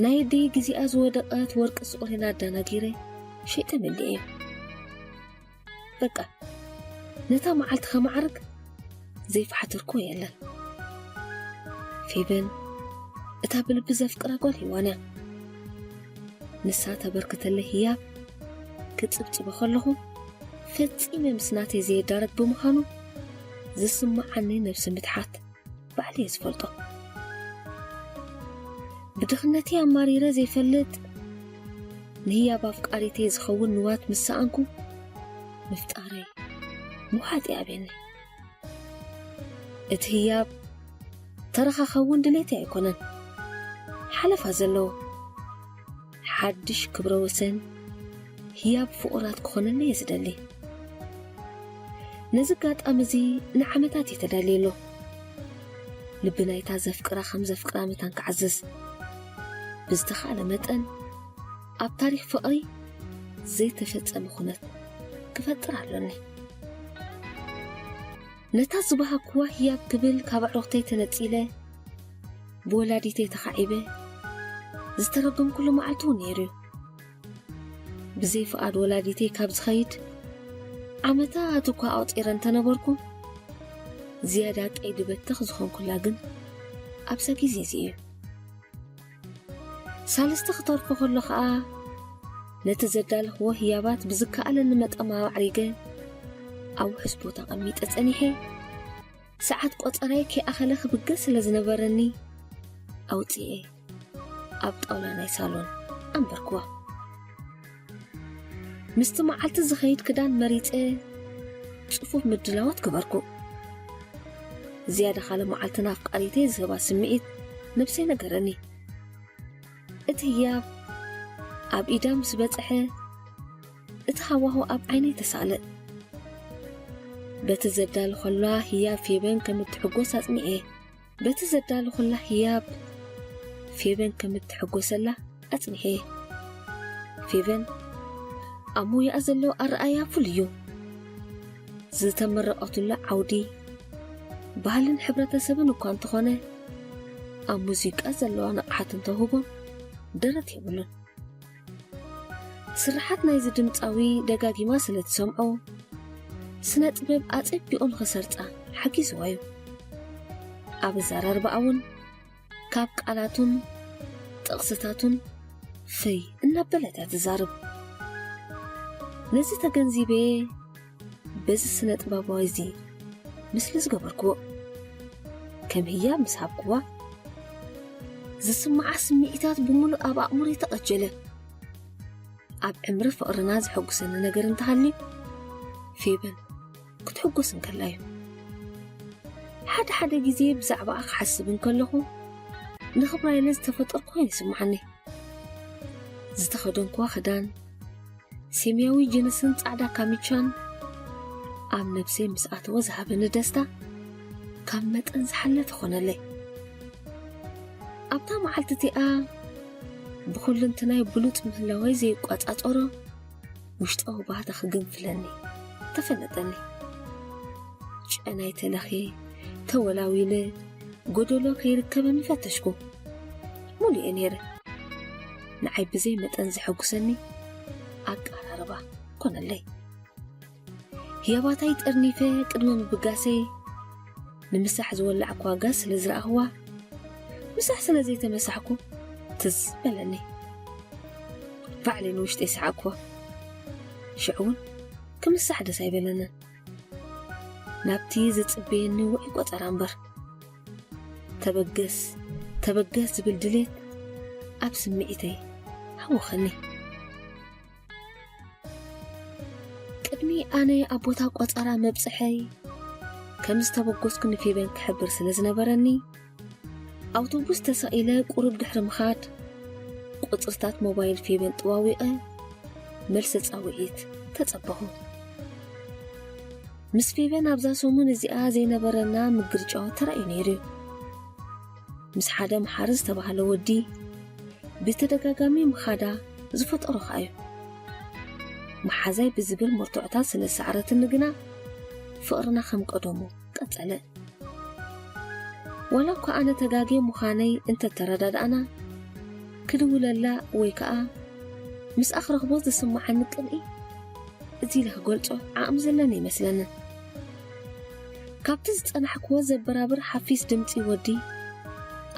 ናይ ኣደይ ግዚኣ ዝወደቐት ወርቂ ስቑሬና ኣዳናጊረ ሸይጠ መሊኤ። በቃ፣ ነታ መዓልቲ ከማዕርግ ዘይፈሓተርኩዎ የለን። ፌበን እታ ብልቢ ዘፍቅራ ጓል ሄዋን እያ። ንሳ ተበርክተለይ ህያብ ክጽብጽቦ ከለኹ፣ ፈጺመ ምስ ናተይ ዘየዳረግ ብምዃኑ፣ ዝስምዓኒ ነብሲ ምትሓት ባዕለይ እየ ዝፈልጦ። ብድኽነተይ ኣማሪረ ዘይፈልጥ፣ ንህያብ ኣፍቃሪተይ ዝኸውን ንዋት ምስ ሰኣንኩ፣ ምፍጣረይ ምውሓጥ ይኣብየኒ። እቲ ህያብ ተረኻ ክኸውን ድሌተይ ኣይኮነን። ሓለፋ ዘለዎ ሓድሽ ክብረ ወሰን ህያብ ፍቑራት ክኾነኒ እየ ዝደሊ። ነዚ ኣጋጣሚ እዚ ንዓመታት እየ ተዳልየ ኣሎ። ልቢ ናይታ ዘፍቅራ ከም ዘፍቅራ መታን ክዓዝዝ፣ ብዝተኻእለ መጠን ኣብ ታሪኽ ፍቕሪ ዘይተፈጸመ ኩነት ክፈጥር ኣሎኒ። ነታ ዝበሃግኩዋ ህያብ ክብል ካብ ኣዕሩኽተይ ተነጺለ፣ ብወላዲተይ ተኻዒበ ዝተረገምኩሉ መዓልቲ እውን ነይሩ እዩ። ብዘይ ፍቓድ ወላዲተይ ካብ ዝኸይድ ዓመታት እኳ ኣቑጺረ እንተነበርኩ፣ ዝያዳ ቀይዲ በተኽ ዝኾንኩላ ግን ኣብዛ ግዜ እዚ እዩ። ሳልስቲ ክተርፎ ከሎ ኸኣ፣ ነቲ ዘዳለኽዎ ህያባት ብዝከኣለኒ መጠን ኣማዕሪገ ኣብ ውሑስ ቦታ ኣቐሚጠ ጸኒሐ፣ ሰዓት ቆጸራይ ከይኣኸለ ክብገስ ስለ ዝነበረኒ፣ ኣውጺኤ ኣብ ጣውላ ናይ ሳሎን ኣንበርክዋ። ምስቲ መዓልቲ ዝኸይድ ክዳን መሪጸ ጽፉፍ ምድላዋት ገበርኩ። ዝያዳ ካልእ መዓልቲ ንኣፍቃሪተይ ዝህባ ስምዒት ነብሰይ ነገረኒ። እቲ ህያብ ኣብ ኢዳ ምስ በጽሐ፣ እቲ ሃዋሁ ኣብ ዓይነይ ተሳእለ። በቲ ዘዳልኸላ ህያብ ፌበን ከም እትሕጎስ ኣጽኒዐ። በቲ ዘዳልኸላ ህያብ ፌበን ከም እትሕጎሰላ ኣጽኒዐ። ፌበን ኣብ ሞያኣ ዘሎ ኣረኣእያ ፍሉይ እዩ። ዝተመረቐትሉ ዓውዲ ባህልን ሕብረተሰብን እኳ እንተኾነ፣ ኣብ ሙዚቃ ዘለዋ ንቕሓትን ተውህቦን ደረት የብሉን። ስርሓት ናይዚ ድምጻዊ ደጋጊማ ስለ ትሰምዖ፣ ስነ ጥበብ ኣጸቢቑ ንኽሰርጻ ሓጊዝዋ እዩ። ኣብ ኣዘራርባኣ እውን ካብ ቃላቱን ጥቕስታቱን ፍይ እናበለት እያ ትዛረብ። ነዚ ተገንዚበ፣ በዚ ስነ ጥበባዊ እዚ ምስሊ ዝገበርክዎ፣ ከም ህያብ ምስ ሃብክዋ፣ ዝስምዓ ስምዒታት ብምሉእ ኣብ ኣእምሮይ ተቐጀለ። ኣብ ዕምሪ ፍቕርና ዘሐጉሰኒ ነገር እንተሃልዩ፣ ፌበን ክትሕጎስ እንከላ እዩ። ሓደ ሓደ ግዜ ብዛዕባኣ ክሓስብ እንከለኹ፣ ንኽብራ ኢለ ዝተፈጠርኩ ኮይኑ ይስምዓኒ። ዝተኸደንክዋ ክዳን፣ ሰማያዊ ጅንስን ጻዕዳ ካሚቻን ኣብ ነብሰይ ምስ ኣተወ ዝሃበኒ ደስታ ካብ መጠን ዝሓለፈ ኾነለይ። ኣብታ መዓልቲ እቲኣ ብኹልንትናይ ብሉጽ ምህላወይ ዘይቋጻጸሮ ውሽጣዊ ባህታ ክግንፍለኒ ተፈለጠኒ። ጨናይ ተለኽየ፣ ተወላዊለ፣ ጎደሎ ከይርከበኒ ፈተሽኩ። ሙሉእ እየ ነይረ። ንዓይ ብዘይ መጠን ዘሐጉሰኒ ኣቀራርባ ኮነለይ። ህያባታይ ጠርኒፈ ቅድሚ ምብጋሰይ፣ ንምሳሕ ዝወላዕኳ ጋዝ ስለ ዝረኣኽዋ፣ ምሳሕ ስለ ዘይተመሳሕኩ ትዝ በለኒ። ባዕለይ ንውሽጠይ ሰሓቕኩዋ። ሽዑ እውን ክምሳሕ ደስ ኣይበለንን። ናብቲ ዝጽበየኒ ውዑይ ቆጸራ እምበር፣ ተበገስ፣ ተበገስ ዝብል ድሌት ኣብ ስምዒተይ ሃወኸኒ። ቅድሚ ኣነ ኣብ ቦታ ቆጸራ መብጽሐይ፣ ከም ዝተበገስኩ ንፌበን ክሕብር ስለ ዝነበረኒ፣ ኣውቶቡስ ተሳኢለ ቁሩብ ድሕሪ ምኻድ፣ ቁጽርታት ሞባይል ፌበን ጥዋዊቐ መልሰ ጻውዒት ተጸበኹ። ምስ ፌበን ኣብዛ ሰሙን እዚኣ ዘይነበረና ምግርጫው ተራእዩ ነይሩ እዩ። ምስ ሓደ መሓሪ ዝተባህለ ወዲ ብተደጋጋሚ ምኻዳ ዝፈጠሮ ኸኣ እዩ። መሓዛይ ብዝብል መርትዖታት ስለ ዝሰዓረትኒ ግና ፍቕርና ከም ቀደሙ ቀጸለ። ዋላ እኳ ኣነ ተጋግየ ምዃነይ እንተተረዳድኣና፣ ክድውለላ ወይ ከኣ ምስኣ ክረኽቦ ዝስምዓኒ ቅንኢ እዚ ኢለ ክገልጾ ዓቕሚ ዘለኒ ኣይመስለንን። ካብቲ ዝጸናሕክዎ ዘበራብር ሓፊስ ድምጺ ወዲ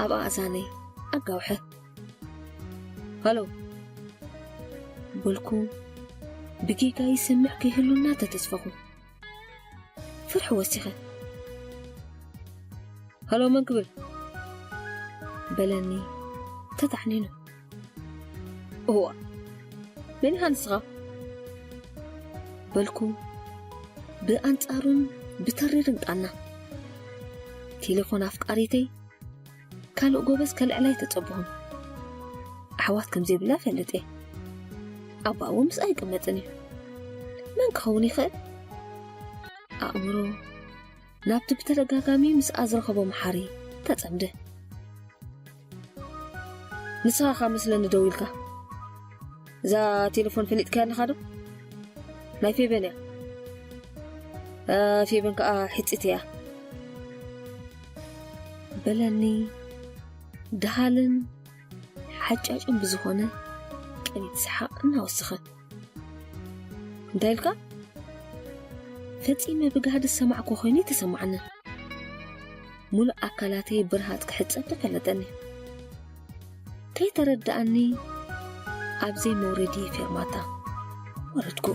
ኣብ ኣእዛነይ ኣጋውሐ። ሃሎ በልኩ፣ ብጌጋ ይሰምዕ ከይህሉ እናተተስፈኹ። ፍርሒ ወሲኸ። ሃሎ መን ክብል? በለኒ ተታሕኒኑ። እዋ መን ኢኻ ንስኻ? በልኩ ብኣንጻሩን ብተሪርን ቃና። ቴሌፎን ኣፍቃሪተይ ካልእ ጎበዝ ከልዕላ ኣይተጸብኹን። ኣሕዋት ከም ዘይብላ እፈልጥ እየ። ኣባኡ ምስኣ ኣይቅመጥን እዩ። መን ክኸውን ይኽእል? ኣእምሮ ናብቲ ብተደጋጋሚ ምስኣ ዝረኸቦ መሓሪ ተጸምደ። ንስኻ ኻ መስለኒ ደው ኢልካ። እዛ ቴሌፎን ፈሊጥካያ ኣለኻ ዶ? ናይ ፌበን እያ። እ፣ ፌበን ከኣ ሕጽቲ እያ። በለኒ ደሃልን ሓጫጭን ብዝኾነ ቅኒት ሰሓቕ እናወሰኸ። እንታይ ኢልካ? ፈጺመ ብጋህዲ ዝሰማዕኩ ኮይኑ ተሰማዕኒ። ሙሉእ ኣካላተይ ብርሃጽ ክሕጸብ ተፈለጠኒ። ከይተረድኣኒ ኣብ ዘይመውረዲ ፌርማታ ወረድኩ።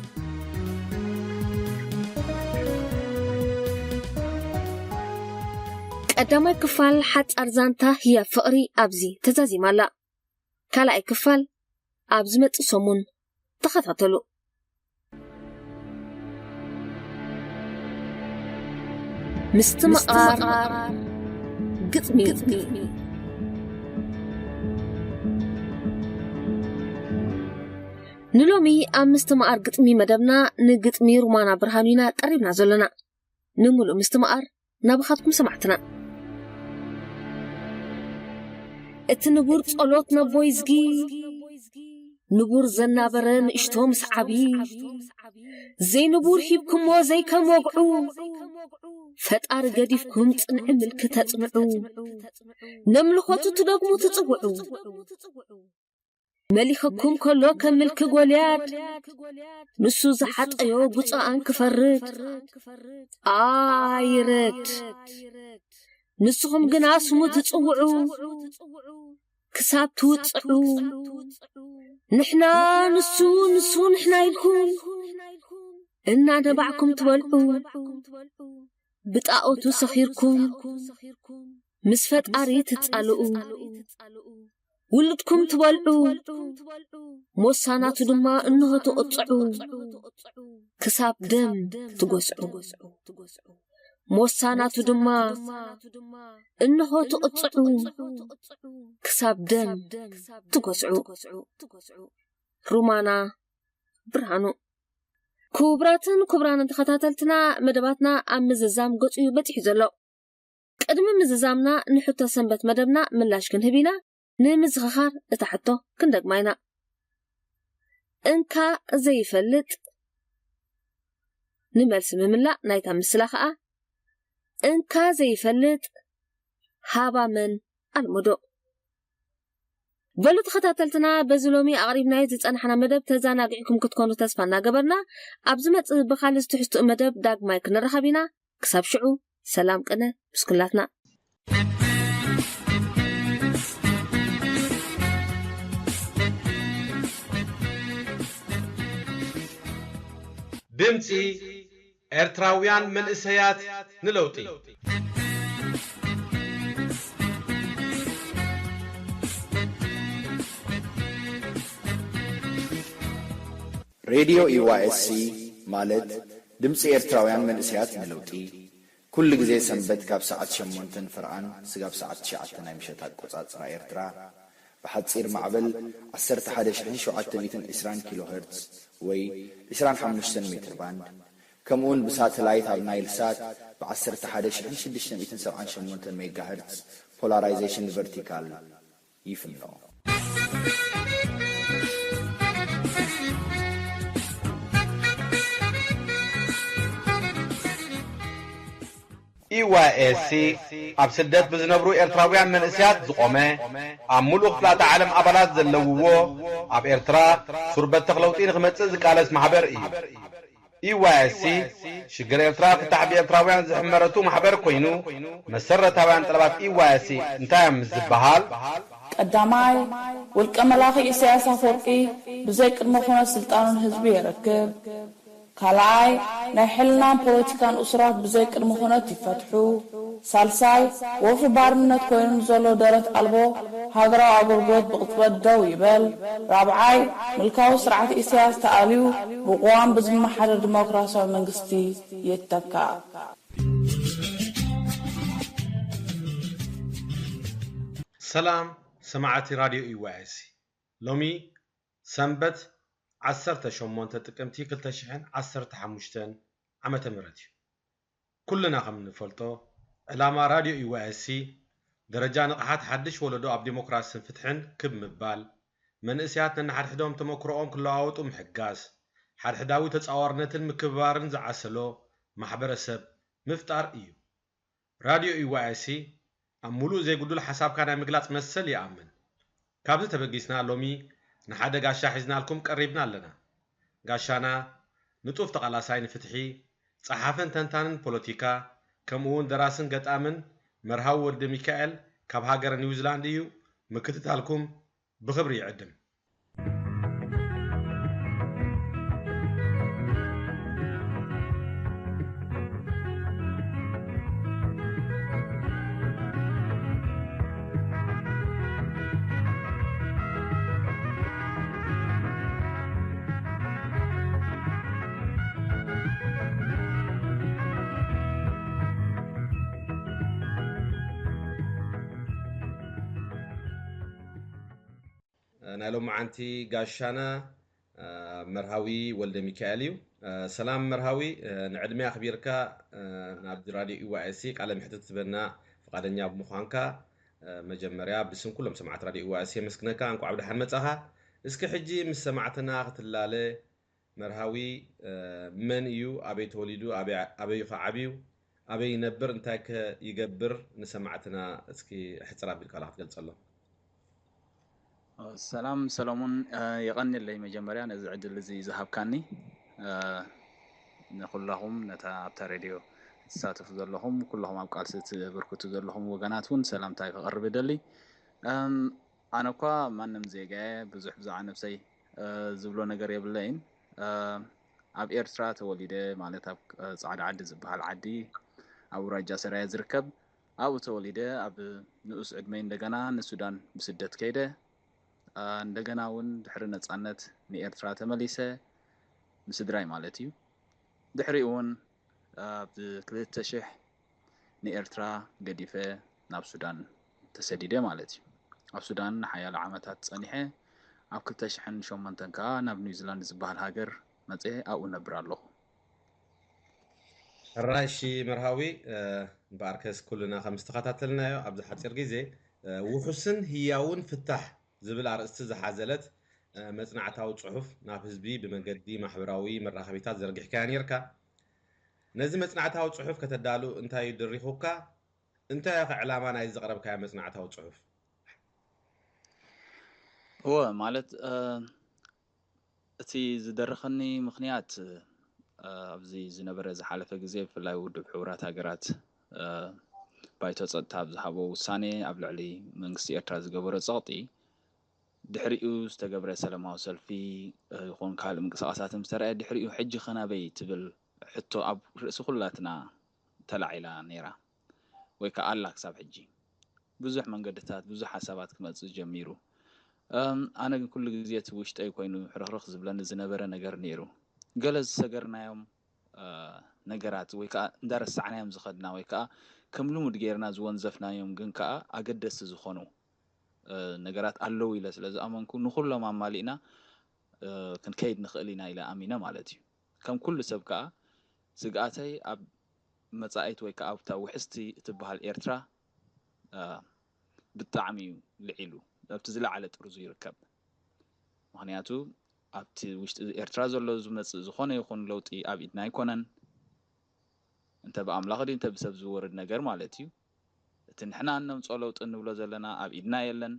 ቀዳማይ ክፋል ሓጻር ዛንታ ህያብ ፍቕሪ ኣብዚ ተዛዚማ ኣላ። ካልኣይ ክፋል ኣብ ዝመጽእ ሰሙን ተኸታተሉ። ምስትምቓር ግጥሚ። ንሎሚ ኣብ ምስትምቓር ግጥሚ መደብና ንግጥሚ ሩማና ብርሃኑ ኢና ቀሪብና ዘሎና። ንምሉእ ምስትምቓር ናባኻትኩም ሰማዕትና። እቲ ንቡር ጸሎት ነቦይ ዝጊ፣ ንቡር ዘናበረ ንእሽቶ ምስ ዓቢ፣ ዘይንቡር ሂብኩሞ ዘይከም ወግዑ፣ ፈጣሪ ገዲፍኩም ጽንዒ ምልኪ ተጽንዑ፣ ነምልኾቱ ትደግሙ ትጽውዑ። መሊኸኩም ከሎ ከም ምልኪ ጎልያድ፣ ንሱ ዝሓጠዮ ጉጽኣን ክፈርድ ኣይረድ። ንስኹም ግና ስሙ ትጽውዑ፣ ክሳብ ትውጽዑ። ንሕና ንሱ፣ ንሱ ንሕና ኢልኩም እናደባዕኩም ትበልዑ፣ ብጣኦቱ ሰኺርኩም ምስ ፈጣሪ ትጻልኡ። ውሉድኩም ትበልዑ፣ ሞሳ ናቱ ድማ እንሆ ትቕጽዑ። ክሳብ ደም ትጎስዑ። ሞሳ ናቱ ድማ እንሆ ትቕጽዑ። ክሳብ ደም ትጎስዑ። ሩማና ብርሃኑ። ክቡራትን ክቡራንን ተኸታተልትና፣ መደባትና ኣብ ምዝዛም ገጹ እዩ በጺሑ ዘሎ። ቅድሚ ምዝዛምና ንሕቶ ሰንበት መደብና ምላሽ ክንህብ ኢና። ንምዝኽኻር እታ ሕቶ ክንደግማ ኢና። እንካ ዘይፈልጥ፣ ንመልሲ ምምላእ ናይታ ምስላ ኸኣ፣ እንካ ዘይፈልጥ ሃባመን ኣልምዶ። በሉ ተኸታተልትና፣ በዚ ሎሚ ኣቕሪብናዮ ዝጸናሕና መደብ ተዘናጊዕኩም ክትኮኑ ተስፋ እናገበርና፣ ኣብ ዝመጽእ ብኻልእ ትሕዝትኡ መደብ ዳግማይ ክንራኸብ ኢና። ክሳብ ሽዑ ሰላም ቅነ ምስ ኩላትና። ድምፂ ኤርትራውያን መንእሰያት ንለውጢ። ሬድዮ ኢዋኤስሲ ማለት ድምፂ ኤርትራውያን መንእሰያት ንለውጢ ኩሉ ግዜ ሰንበት ካብ ሰዓት ሸሞንተ ንፍርቓን ስጋብ ሰዓት ትሽዓተ ናይ ምሸት ኣቆጻጽራ ኤርትራ ብሓጺር ማዕበል ዓሰርተ ሓደ ሽሕን ሸውዓተ ሚእትን ዕስራን ኪሎ ሄርትዝ ወይ ዕስራን ሓሙሽተን ሜትር ባንድ ከምኡውን ብሳተላይት ኣብ ናይል ሳት ብ ዓሰርተ ሓደ ሽሕን ሽዱሽተ ሚእትን ሰብዓን ሸሞንተን ሜጋ ሄርትዝ ፖላራይዜሽን ቨርቲካል ይፍኖ። ኢዋይኤስሲ ኣብ ስደት ብዝነብሩ ኤርትራውያን መንእሰያት ዝቖመ፣ ኣብ ምሉእ ክፍላተ ዓለም ኣባላት ዘለውዎ፣ ኣብ ኤርትራ ሱር በተኽ ለውጢ ንኽመጽእ ዝቃለስ ማሕበር እዩ። ኢዋይኤስሲ ሽግር ኤርትራ ፍታሕ ብኤርትራውያን ዝሕመረቱ ማሕበር ኮይኑ፣ መሰረታውያን ጠለባት ኢዋይኤስሲ እንታይ እዮም ምስ ዝበሃል፣ ቀዳማይ፣ ውልቀ መላኺ ኢሳያስ ኣፈወርቂ ብዘይ ቅድመ ኩነት ስልጣኑን ህዝቢ የረክብ። ካልኣይ፣ ናይ ሕልናን ፖለቲካን እሱራት ብዘይ ቅድመ ኩነት ይፈትሑ። ሳልሳይ፣ ወፍሪ ባርነት ኮይኑ ንዘሎ ደረት ኣልቦ ሃገራዊ ኣገልግሎት ብቕጽበት ደው ይበል። ራብዓይ፣ ምልካዊ ስርዓት ኢሳያስ ተኣልዩ ብቅዋም ብዝመሓደር ዲሞክራሲያዊ መንግስቲ ይተካእ። ሰላም ሰማዕቲ ራድዮ ኢዋይኤስሲ፣ ሎሚ ሰንበት ዓሰርተ ሸሞንተ ጥቅምቲ ክልተ ሽሕን ዓሰርተ ሓሙሽተን ዓመተ ምህረት እዩ። ኩልና ከም እንፈልጦ፣ ዕላማ ራድዮ ኢዋይኤስሲ ደረጃ ንቕሓት ሓድሽ ወለዶ ኣብ ዲሞክራስን ፍትሕን ክብ ምባል፣ መንእሰያት ነንሓድሕዶም ተመክሮኦም ክለዋወጡ ምሕጋዝ፣ ሓድሕዳዊ ተጻዋርነትን ምክብባርን ዝዓሰሎ ማሕበረሰብ ምፍጣር እዩ። ራድዮ ኢዋይኤስሲ ኣብ ምሉእ ዘይጉዱል ሓሳብካ ናይ ምግላጽ መሰል ይኣምን። ካብዚ ተበጊስና ሎሚ ንሓደ ጋሻ ሒዝናልኩም ቀሪብና ኣለና። ጋሻና ንጡፍ ተቓላሳይ ንፍትሒ፣ ጸሓፍን ተንታንን ፖለቲካ፣ ከምኡውን ደራስን ገጣምን መርሃዊ ወልደሚካኤል ካብ ሃገረ ኒውዚላንድ እዩ። ምክትታልኩም ብኽብሪ ይዕድም። ናይ ሎማዓንቲ ጋሻና መርሃዊ ወልደሚካኤል እዩ። ሰላም መርሃዊ፣ ንዕድመይ ኣኽቢርካ ናብዚ ራድዮ ኢዋኤስሲ ቃለ መሕትት ክትበና ፍቓደኛ ብምዃንካ መጀመርያ ብስም ኩሎም ሰማዕቲ ራድዮ ኢዋኤስሲ የመስግነካ። እንኳዕ ብደሓን መጻኻ። እስኪ ሕጂ ምስ ሰማዕትና ክትላለ መርሃዊ መን እዩ? ኣበይ ተወሊዱ? ኣበይኸ ዓብዩ? ኣበይ ይነብር? እንታይከ ይገብር? ንሰማዕትና እስኪ ሕጽር ኣቢልካ ክትገልጸሎም። ሰላም ሰሎሙን፣ የቐንየለይ መጀመርያ ነዚ ዕድል እዚ ዝሃብካኒ። ንኹላኹም ነታ ኣብታ ሬድዮ ትሳተፉ ዘለኹም፣ ኩለኹም ኣብ ቃልሲ ትብርክቱ ዘለኹም ወገናት እውን ሰላምታይ ከቕርብ እደሊ። ኣነ እኳ ማንም ዜጋየ ብዙሕ ብዛዕባ ነብሰይ ዝብሎ ነገር የብለይን። ኣብ ኤርትራ ተወሊደ፣ ማለት ኣብ ጻዕዳ ዓዲ ዝበሃል ዓዲ ኣብ ኣውራጃ ሰራየ ዝርከብ፣ ኣብኡ ተወሊደ ኣብ ንኡስ ዕድመይ እንደገና ንሱዳን ብስደት ከይደ። እንደገና እውን ድሕሪ ነጻነት ንኤርትራ ተመሊሰ፣ ንስድራይ ማለት እዩ። ድሕሪኡ እውን ኣብ ክልተ ሽሕ ንኤርትራ ገዲፈ ናብ ሱዳን ተሰዲደ ማለት እዩ። ኣብ ሱዳን ንሓያሎ ዓመታት ጸኒሐ፣ ኣብ ክልተ ሽሕን ሸሞንተን ከኣ ናብ ኒውዚላንድ ዝበሃል ሃገር መጽየ ኣብኡ ነብር ኣለኹ። ሕራይ እሺ መርሃዊ፣ እምበኣርከስ ኩልና ከም ዝተኸታተልናዮ ኣብዚ ሓጺር ግዜ ውሑስን ህያውን ፍታሕ ዝብል ኣርእስቲ ዝሓዘለት መጽናዕታዊ ጽሑፍ ናብ ህዝቢ ብመገዲ ማሕበራዊ መራኸቢታት ዘርጊሕካያ ነይርካ። ነዚ መጽናዕታዊ ጽሑፍ ከተዳሉ እንታይ ድሪኹካ? እንታይ ኢኻ ዕላማ ናይ ዘቕረብካዮ መጽናዕታዊ ጽሑፍ? እወ፣ ማለት እቲ ዝደረኸኒ ምኽንያት፣ ኣብዚ ዝነበረ ዝሓለፈ ግዜ፣ ብፍላይ ውድብ ሕቡራት ሃገራት ባይቶ ጸጥታ ኣብ ዝሃቦ ውሳኔ ኣብ ልዕሊ መንግስቲ ኤርትራ ዝገበሮ ጸቕጢ፣ ድሕሪኡ ዝተገብረ ሰላማዊ ሰልፊ ይኹን ካልእ ምንቅስቃሳት ምስ ተረኣየ፣ ድሕሪኡ ሕጂ ኸናበይ ትብል ሕቶ ኣብ ርእሲ ኩላትና ተላዒላ ነይራ፣ ወይ ከዓ ኣላ ክሳብ ሕጂ። ብዙሕ መንገድታት፣ ብዙሕ ሓሳባት ክመጽእ ጀሚሩ። ኣነ ግን ኩሉ ግዜ እቲ ውሽጠይ ኮይኑ ሕርኽርኽ ዝብለኒ ዝነበረ ነገር ነይሩ። ገለ ዝሰገርናዮም ነገራት ወይ ከዓ እንዳረሳዕናዮም ዝኸድና ወይ ከዓ ከም ልሙድ ጌርና ዝወንዘፍናዮም ግን ከዓ ኣገደስቲ ዝኾኑ ነገራት ኣለዉ ኢለ ስለ ዝኣመንኩ፣ ንኹሎም ኣማሊእና ክንከይድ ንኽእል ኢና ኢለ ኣሚነ ማለት እዩ። ከም ኩሉ ሰብ ከዓ ስግኣተይ ኣብ መጻኢት ወይ ከዓ ኣብታ ውሕስቲ እትበሃል ኤርትራ ብጣዕሚ እዩ ልዒሉ፣ ኣብቲ ዝለዓለ ጥርዙ ይርከብ። ምኽንያቱ ኣብቲ ውሽጢ ኤርትራ ዘሎ ዝመጽእ ዝኾነ ይኹን ለውጢ ኣብ ኢድና ኣይኮነን። እንተ ብኣምላኽ ድዩ እንተ ብሰብ ዝወርድ ነገር ማለት እዩ። እቲ ንሕና እነምጾ ለውጢ እንብሎ ዘለና ኣብ ኢድና የለን።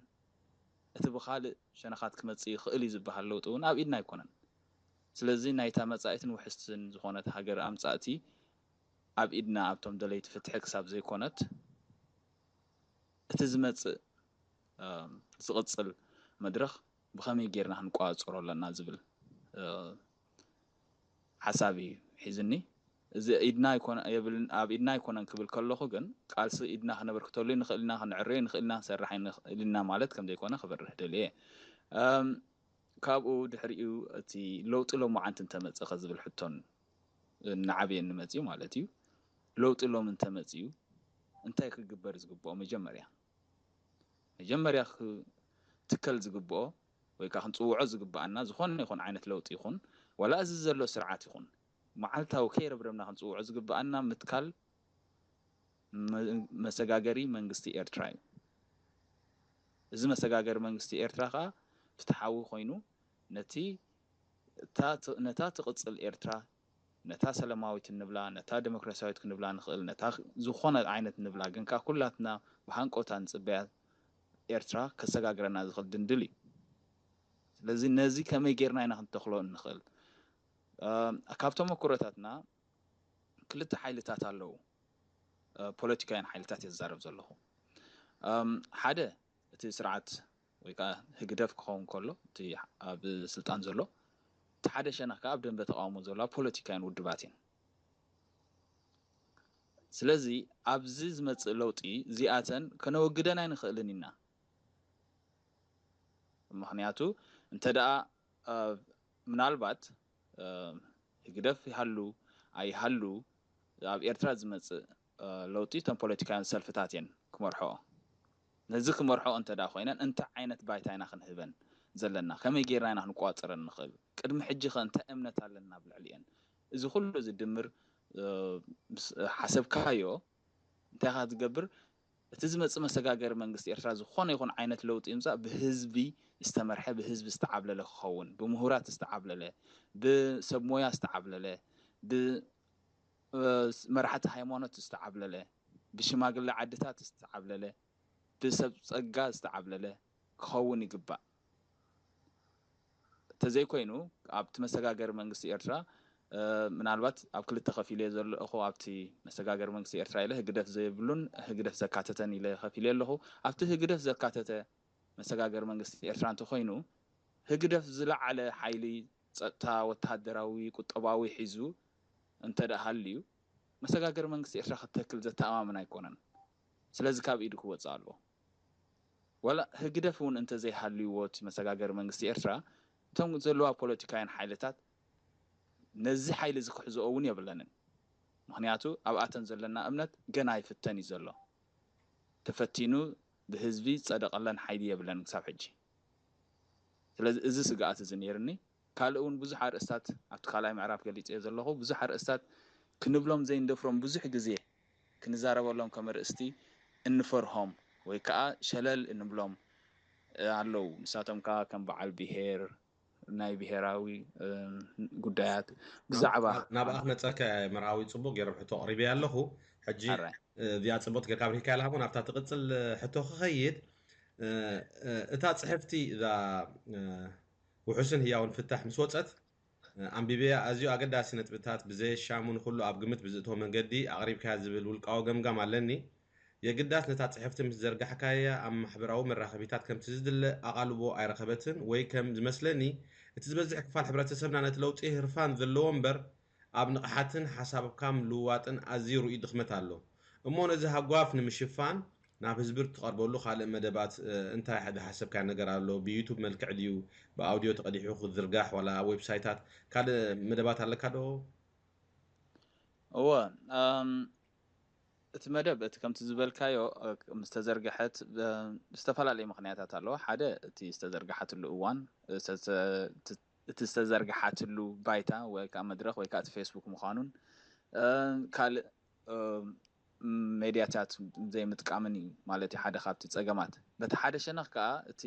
እቲ ብኻልእ ሸነኻት ክመጽእ ይኽእል እዩ ዝበሃል ለውጢ እውን ኣብ ኢድና ኣይኮነን። ስለዚ ናይታ መጻኢትን ውሕስትን ዝኾነት ሃገር ኣምጻእቲ ኣብ ኢድና ኣብቶም ደለይቲ ፍትሒ ክሳብ ዘይኮነት፣ እቲ ዝመጽእ ዝቕጽል መድረኽ ብኸመይ ጌርና ክንቆጻጸሮ ኣለና ዝብል ሓሳብ እዩ ሒዝኒ። እዚ ኢድና ኣይኮነ የብልን፣ ኣብ ኢድና ኣይኮነን ክብል ከለኹ ግን ቃልሲ ኢድና ክነበርክተሉ ንኽእል ኢና፣ ክንዕረዮ ንኽእል ኢና፣ ክንሰርሕ ንኽእል ኢና ማለት ከም ዘይኮነ ክብርህ ደልየ። ካብኡ ድሕሪኡ እቲ ለውጢ ሎማዓንቲ እንተመጸኸ ዝብል ሕቶን እናዓበየኒ መጺኡ ማለት እዩ። ለውጢ ሎም እንተመጺኡ እንታይ ክግበር ዝግብኦ? መጀመርያ መጀመርያ ክትከል ዝግብኦ ወይ ከዓ ክንጽውዖ ዝግብኣና ዝኾነ ይኹን ዓይነት ለውጢ ይኹን ዋላ እዚ ዘሎ ስርዓት ይኹን መዓልታዊ ከይረብረብና ክንጽውዖ ዝግብኣና ምትካል መሰጋገሪ መንግስቲ ኤርትራ እዩ። እዚ መሰጋገሪ መንግስቲ ኤርትራ ከዓ ፍትሓዊ ኮይኑ ነቲ ነታ ትቕጽል ኤርትራ ነታ ሰላማዊት እንብላ፣ ነታ ዴሞክራሲያዊት ክንብላ ንኽእል፣ ነታ ዝኾነ ዓይነት ንብላ፣ ግን ከኣ ኩላትና ብሃንቀውታ ንጽበያ ኤርትራ ከሰጋግረና ዝኽእል ድንድል እዩ። ስለዚ ነዚ ከመይ ጌርና ኢና ክንተኽሎ እንኽእል? ካብ ተመኩሮታትና ክልተ ሓይልታት ኣለዉ። ፖለቲካውያን ሓይልታት እየ ዝዛረብ ዘለኹ። ሓደ እቲ ስርዓት ወይ ከዓ ህግደፍ ክኸውን ከሎ እቲ ኣብ ስልጣን ዘሎ እቲ ሓደ ሸነኽ ከዓ ኣብ ደንበ ተቃውሞ ዘለዋ ፖለቲካውያን ውድባት እየን። ስለዚ ኣብዚ ዝመፅእ ለውጢ እዚኣተን ከነወግደን ኣይንኽእልን ኢና። ምኽንያቱ እንተ ደኣ ምናልባት ህግደፍ ይሃሉ ኣይሃሉ ኣብ ኤርትራ ዝመፅእ ለውጢ እተን ፖለቲካውያን ሰልፍታት እየን ክመርሖኦ። ነዚ ክመርሖኦ እንተ ደኣ ኮይነን እንታይ ዓይነት ባይታ ኢና ክንህበን ዘለና? ከመይ ጌርና ኢና ክንቋፅረን ንኽእል? ቅድሚ ሕጂ ኸ እንታይ እምነት ኣለና ኣብ ልዕሊአን? እዚ ኩሉ ዝድምር ምስ ሓሰብካዮ እንታይ ኢኻ ትገብር? እቲ ዝመጽእ መሰጋገሪ መንግስቲ ኤርትራ ዝኾነ ይኹን ዓይነት ለውጢ ይምጻእ ብህዝቢ ዝተመርሐ፣ ብህዝቢ ዝተዓብለለ ክኸውን፣ ብምሁራት ዝተዓብለለ፣ ብሰብ ሞያ ዝተዓብለለ፣ ብመራሕቲ ሃይማኖት ዝተዓብለለ፣ ብሽማግለ ዓድታት ዝተዓብለለ፣ ብሰብ ጸጋ ዝተዓብለለ ክኸውን ይግባእ። እንተዘይኮይኑ ኣብቲ መሰጋገሪ መንግስቲ ኤርትራ ምናልባት ኣብ ክልተ ከፊለ ዘለኹ ኣብቲ መሰጋገሪ መንግስቲ ኤርትራ ኢለ ህግደፍ ዘይብሉን ህግደፍ ዘካተተን ኢለ ከፊለ ኣለኹ። ኣብቲ ህግደፍ ዘካተተ መሰጋገሪ መንግስቲ ኤርትራ እንተኮይኑ ህግደፍ ዝለዓለ ሓይሊ ጸጥታ፣ ወተሃደራዊ፣ ቁጠባዊ ሒዙ እንተ ደኣ ሃልዩ መሰጋገሪ መንግስቲ ኤርትራ ክተክል ዘተኣማምን ኣይኮነን። ስለዚ ካብ ኢዱ ክወጽእ ኣለዎ። ዋላ ህግደፍ እውን እንተዘይሃልይዎ እቲ መሰጋገሪ መንግስቲ ኤርትራ እቶም ዘለዋ ፖለቲካውያን ሓይልታት ነዚ ሓይሊ እዚ ክሕዝኦ እውን የብለንን። ምኽንያቱ ኣብኣተን ዘለና እምነት ገና ይፍተን እዩ ዘሎ። ተፈቲኑ ብህዝቢ ዝጸደቐለን ሓይሊ የብለንን ክሳብ ሕጂ። ስለዚ እዚ ስግኣት እዚ ነይርኒ። ካልእ እውን ብዙሕ ኣርእስታት ኣብቲ ካልኣይ ምዕራፍ ገሊጸዮ ዘለኹ ብዙሕ ኣርእስታት ክንብሎም ዘይንደፍሮም ብዙሕ ግዜ ክንዛረበሎም ከም ኣርእስቲ እንፈርሆም ወይ ከዓ ሸለል እንብሎም ኣለዉ። ንሳቶም ከዓ ከም በዓል ብሄር፣ ናይ ብሄራዊ ጉዳያት ብዛዕባ ናብኣ ክመፀካ መርሃዊ ፅቡቅ ገይረ ሕቶ ኣቕሪበያ ኣለኹ። ሕጂ እዚኣ ፅቡቅ ጌርካ ኣብሪካ ኣለሃሞ ናብታ ትቕፅል ሕቶ ክኸይድ። እታ ፅሕፍቲ እዛ ውሑስን ህያውን ፍታሕ ምስ ወፀት ኣንቢበያ ኣዝዩ ኣገዳሲ ነጥብታት ብዘየሻሙ ንኹሉ ኣብ ግምት ብዝእተወ መንገዲ ኣቕሪብካያ ዝብል ውልቃዊ ገምጋም ኣለኒ። የግዳስ ነታ ጽሕፍቲ ምስ ዘርጋሕካያ ኣብ ማሕበራዊ መራኸቢታት ከምቲ ዝድለ ኣቓልቦ ኣይረኸበትን ወይ ከም ዝመስለኒ እቲ ዝበዝሕ ክፋል ሕብረተሰብና ነቲ ለውጢ ህርፋን ዘለዎ እምበር ኣብ ንቕሓትን ሓሳብካ ምልውዋጥን ኣዝዩ ርኡይ ድኽመት ኣሎ። እሞ ነዚ ሃጓፍ ንምሽፋን ናብ ህዝቢ እትቐርበሉ ካልእ መደባት እንታይ ዝሓሰብካዮ ነገር ኣሎ? ብዩቱብ መልክዕ ድዩ ብኣውድዮ ተቐዲሑ ክዝርጋሕ ዋላ ኣብ ዌብሳይታት ካልእ መደባት ኣለካ ዶ? እወ እቲ መደብ እቲ ከምቲ ዝበልካዮ ምስ ተዘርግሐት ዝተፈላለዩ ምኽንያታት ኣለዎ። ሓደ እቲ ዝተዘርግሓትሉ እዋን እቲ ዝተዘርግሓትሉ ባይታ ወይ ከዓ መድረኽ ወይ ከዓ እቲ ፌስቡክ ምዃኑን ካልእ ሜድያታት ዘይምጥቃምን እዩ ማለት እዩ ሓደ ካብቲ ፀገማት። በቲ ሓደ ሸነኽ ከዓ እቲ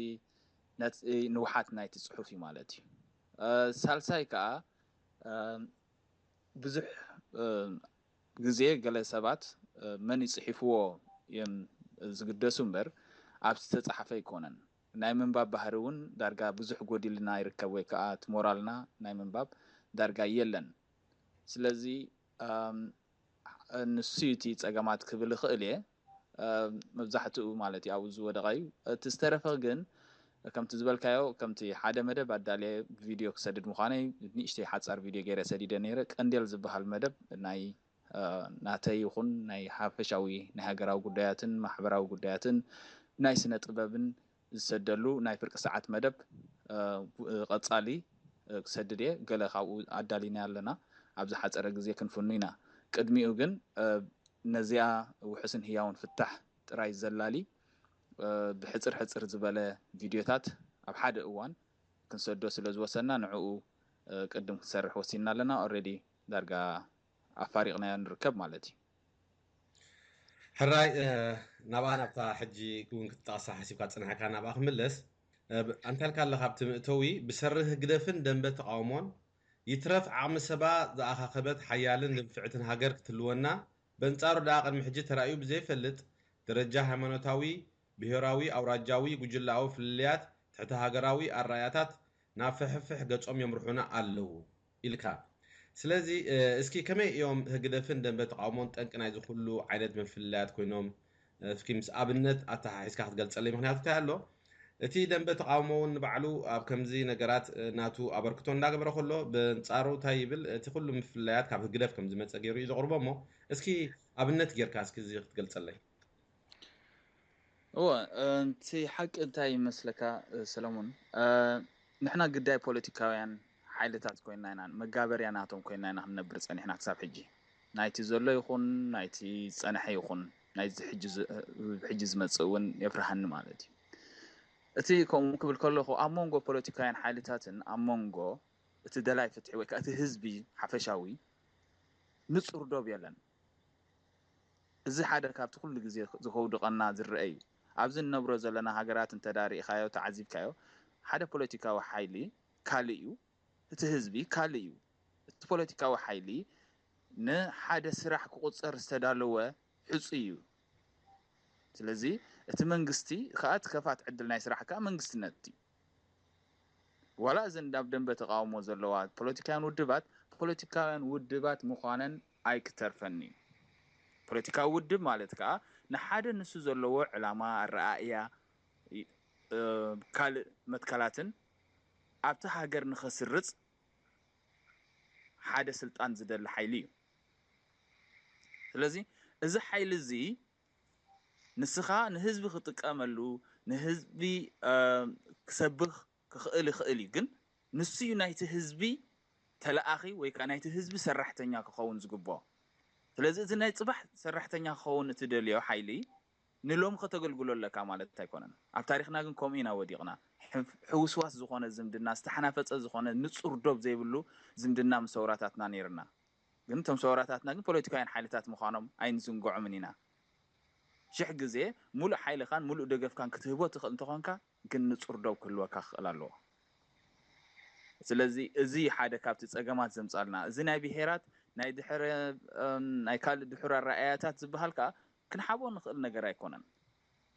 ንውሓት ናይቲ ፅሑፍ እዩ ማለት እዩ። ሳልሳይ ከዓ ብዙሕ ግዜ ገለ ሰባት መን እዩ ፅሒፍዎ እዮም ዝግደሱ እምበር ኣብቲ ዝተፃሓፈ ኣይኮነን። ናይ ምንባብ ባህሪ እውን ዳርጋ ብዙሕ ጎዲልና ይርከብ ወይ ከዓ እቲ ሞራልና ናይ ምንባብ ዳርጋ የለን። ስለዚ ንሱ እቲ ፀገማት ክብል ይኽእል እየ። መብዛሕትኡ ማለት እዩ ኣብኡ ዝወደቐ እዩ። እቲ ዝተረፈ ግን ከምቲ ዝበልካዮ ከምቲ ሓደ መደብ ኣዳልየ ቪድዮ ክሰድድ ምዃነይ ንእሽተይ ሓፃር ቪድዮ ገይረ ሰዲደ ነይረ። ቀንዴል ዝበሃል መደብ ናይ ናተይ ይኹን ናይ ሓፈሻዊ ናይ ሃገራዊ ጉዳያትን ማሕበራዊ ጉዳያትን ናይ ስነ ጥበብን ዝሰደሉ ናይ ፍርቂ ሰዓት መደብ ቀፃሊ ክሰድድ እየ። ገለ ካብኡ ኣዳሊና ኣለና። ኣብ ዝሓፀረ ግዜ ክንፍኑ ኢና። ቅድሚኡ ግን ነዚኣ ውሑስን ህያውን ፍታሕ ጥራይ ዘላሊ ብሕፅር ሕፅር ዝበለ ቪድዮታት ኣብ ሓደ እዋን ክንሰዶ ስለ ዝወሰና ንዕኡ ቅድም ክንሰርሕ ወሲንና ኣለና። ኦልሬዲ ዳርጋ ኣፋሪቕናዮ ንርከብ ማለት እዩ። ሕራይ ናብኣ ናብታ ሕጂ እውን ክትጠቕሳ ሓሲብካ ዝፀናሕካ ናብኣ ክምለስ። ኣንታልካ ኣለካ ኣብቲ መእተዊ ብሰሪ ህግደፍን ደንበ ተቃውሞን ይትረፍ ዓቕሚ ሰባ ዝኣኻኸበት ሓያልን ንፍዕትን ሃገር ክትህልወና በንጻሩ ደኣ ቅድሚ ሕጂ ተራእዩ ብዘይፈልጥ ደረጃ ሃይማኖታዊ ብሄራዊ ኣውራጃዊ ጉጅለኣዊ ፍልልያት ትሕቲ ሃገራዊ ኣረኣእያታት ናብ ፍሕፍሕ ገጾም የምርሑና ኣለዉ ኢልካ። ስለዚ እስኪ ከመይ እዮም ህግደፍን ደንበ ተቃውሞን ጠንቂ ናይዚ ኩሉ ዓይነት ምፍልላያት ኮይኖም እስኪ ምስ ኣብነት ኣተሓሒዝካ ክትገልጸለይ ምክንያቱ እንታይ ኣሎ? እቲ ደንበ ተቃውሞ እውን ንባዕሉ ኣብ ከምዚ ነገራት ናቱ ኣበርክቶ እንዳገበረ ከሎ ብንጻሩ እንታይ ይብል እቲ ኩሉ ምፍልላያት ካብ ህግደፍ ከም ዝመጸ ገይሩ እዩ ዘቕርቦ እሞ እስኪ ኣብነት ጌርካ እስኪ እዚ ክትገልጸለይ። እወ እቲ ሓቂ እንታይ ይመስለካ ሰለሙን፣ ንሕና ግዳይ ፖለቲካውያን ሓይልታት ኮይና ኢና መጋበርያ ናቶም ኮይና ኢና ክንነብር ጸኒሕና ክሳብ ሕጂ። ናይቲ ዘሎ ይኹን ናይቲ ዝጸንሐ ይኹን ናይዚ ሕጂ ዝመጽእ እውን የፍርሃኒ ማለት እዩ። እቲ ከምኡ ክብል ከለኹ ኣብ መንጎ ፖለቲካውያን ሓይልታትን ኣብ መንጎ እቲ ደላይ ፍትሒ ወይ ከዓ እቲ ህዝቢ ሓፈሻዊ ንጹር ዶብ የለን። እዚ ሓደ ካብቲ ኩሉ ግዜ ዝኸውድቐና ዝረአ እዩ። ኣብዚ እንነብሮ ዘለና ሃገራት እንተ ሪኢኻዮ ተዓዚብካዮ ሓደ ፖለቲካዊ ሓይሊ ካልእ እዩ፣ እቲ ህዝቢ ካልእ እዩ። እቲ ፖለቲካዊ ሓይሊ ንሓደ ስራሕ ክቑፀር ዝተዳለወ ሕፁይ እዩ። ስለዚ እቲ መንግስቲ ከዓ እቲ ከፋት ዕድል ናይ ስራሕ ከዓ መንግስትነት እዩ። ዋላ እዘን ኣብ ደንበ ተቃውሞ ዘለዋ ፖለቲካውያን ውድባት ፖለቲካውያን ውድባት ምዃነን ኣይክተርፈን እዩ። ፖለቲካዊ ውድብ ማለት ከዓ ንሓደ ንሱ ዘለዎ ዕላማ፣ ኣረኣእያ፣ ካልእ መትከላትን ኣብቲ ሃገር ንኸስርፅ ሓደ ስልጣን ዝደሊ ሓይሊ እዩ። ስለዚ እዚ ሓይሊ እዚ ንስኻ ንህዝቢ ክጥቀመሉ ንህዝቢ ክሰብኽ ክኽእል ይኽእል እዩ፣ ግን ንሱ እዩ ናይቲ ህዝቢ ተለኣኺ ወይ ከዓ ናይቲ ህዝቢ ሰራሕተኛ ክኸውን ዝግብኦ። ስለዚ እዚ ናይ ፅባሕ ሰራሕተኛ ክኸውን እትደልዮ ሓይሊ ንሎሚ ከተገልግሎ ኣለካ ማለት ኣይኮነን። ኣብ ታሪኽና ግን ከምኡ ኢና ወዲቕና። ሕውስዋስ ዝኾነ ዝምድና፣ ዝተሓናፈፀ ዝኾነ ንፁር ዶብ ዘይብሉ ዝምድና ምስ ሰውራታትና ነይርና። ግን እቶም ሰውራታትና ግን ፖለቲካውያን ሓይልታት ምዃኖም ኣይንዝንግዖምን ኢና። ሽሕ ግዜ ሙሉእ ሓይልኻን ሙሉእ ደገፍካን ክትህቦ ትኽእል እንተኾንካ ግን ንፁር ዶብ ክህልወካ ክኽእል ኣለዎ። ስለዚ እዚ ሓደ ካብቲ ጸገማት ዘምጻልና፣ እዚ ናይ ብሄራት ናይ ድሕረ ናይ ካልእ ድሑር ኣረኣእያታት ዝበሃል ከኣ ክንሓቦ ንኽእል ነገር ኣይኮነን።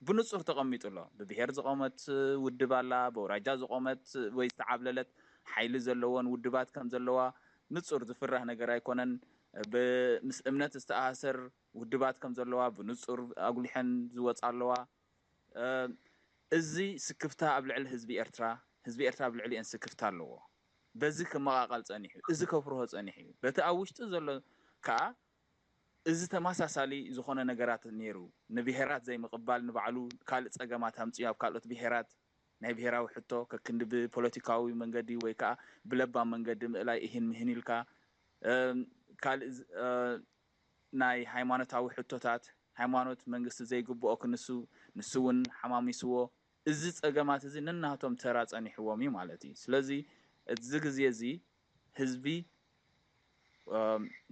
ብንጹር ተቐሚጡ ኣሎ። ብብሄር ዝቖመት ውድብ ኣላ፣ በውራጃ ዝቖመት ወይ ዝተዓብለለት ሓይሊ ዘለወን ውድባት ከም ዘለዋ ንጹር ዝፍራህ ነገር ኣይኮነን። ምስ እምነት ዝተኣሳሰር ውድባት ከም ዘለዋ ብንጹር ኣጉሊሐን ዝወጻ ኣለዋ። እዚ ስክፍታ ኣብ ልዕሊ ህዝቢ ኤርትራ፣ ህዝቢ ኤርትራ ኣብ ልዕሊአን ስክፍታ ኣለዎ። በዚ ክመቓቐል ጸኒሑ፣ እዚ ከፍርሆ ጸኒሑ እዩ። በቲ ኣብ ውሽጢ ዘሎ ከኣ እዚ ተመሳሳሊ ዝኾነ ነገራት ነይሩ። ንብሄራት ዘይምቕባል፣ ንባዕሉ ካልእ ጸገማት ኣምጽኡ ኣብ ካልኦት ብሄራት፣ ናይ ብሄራዊ ሕቶ ከክንዲ ብፖለቲካዊ መንገዲ ወይ ከኣ ብለባም መንገዲ ምእላይ እሂን ምሂን ኢልካ ካልእ ናይ ሃይማኖታዊ ሕቶታት፣ ሃይማኖት መንግስቲ ዘይግብኦ ክንሱ ንሱ እውን ሓማሚስዎ፣ እዚ ጸገማት እዚ ነናቶም ተራ ጸኒሕዎም እዩ ማለት እዩ። ስለዚ እዚ ግዜ እዚ ህዝቢ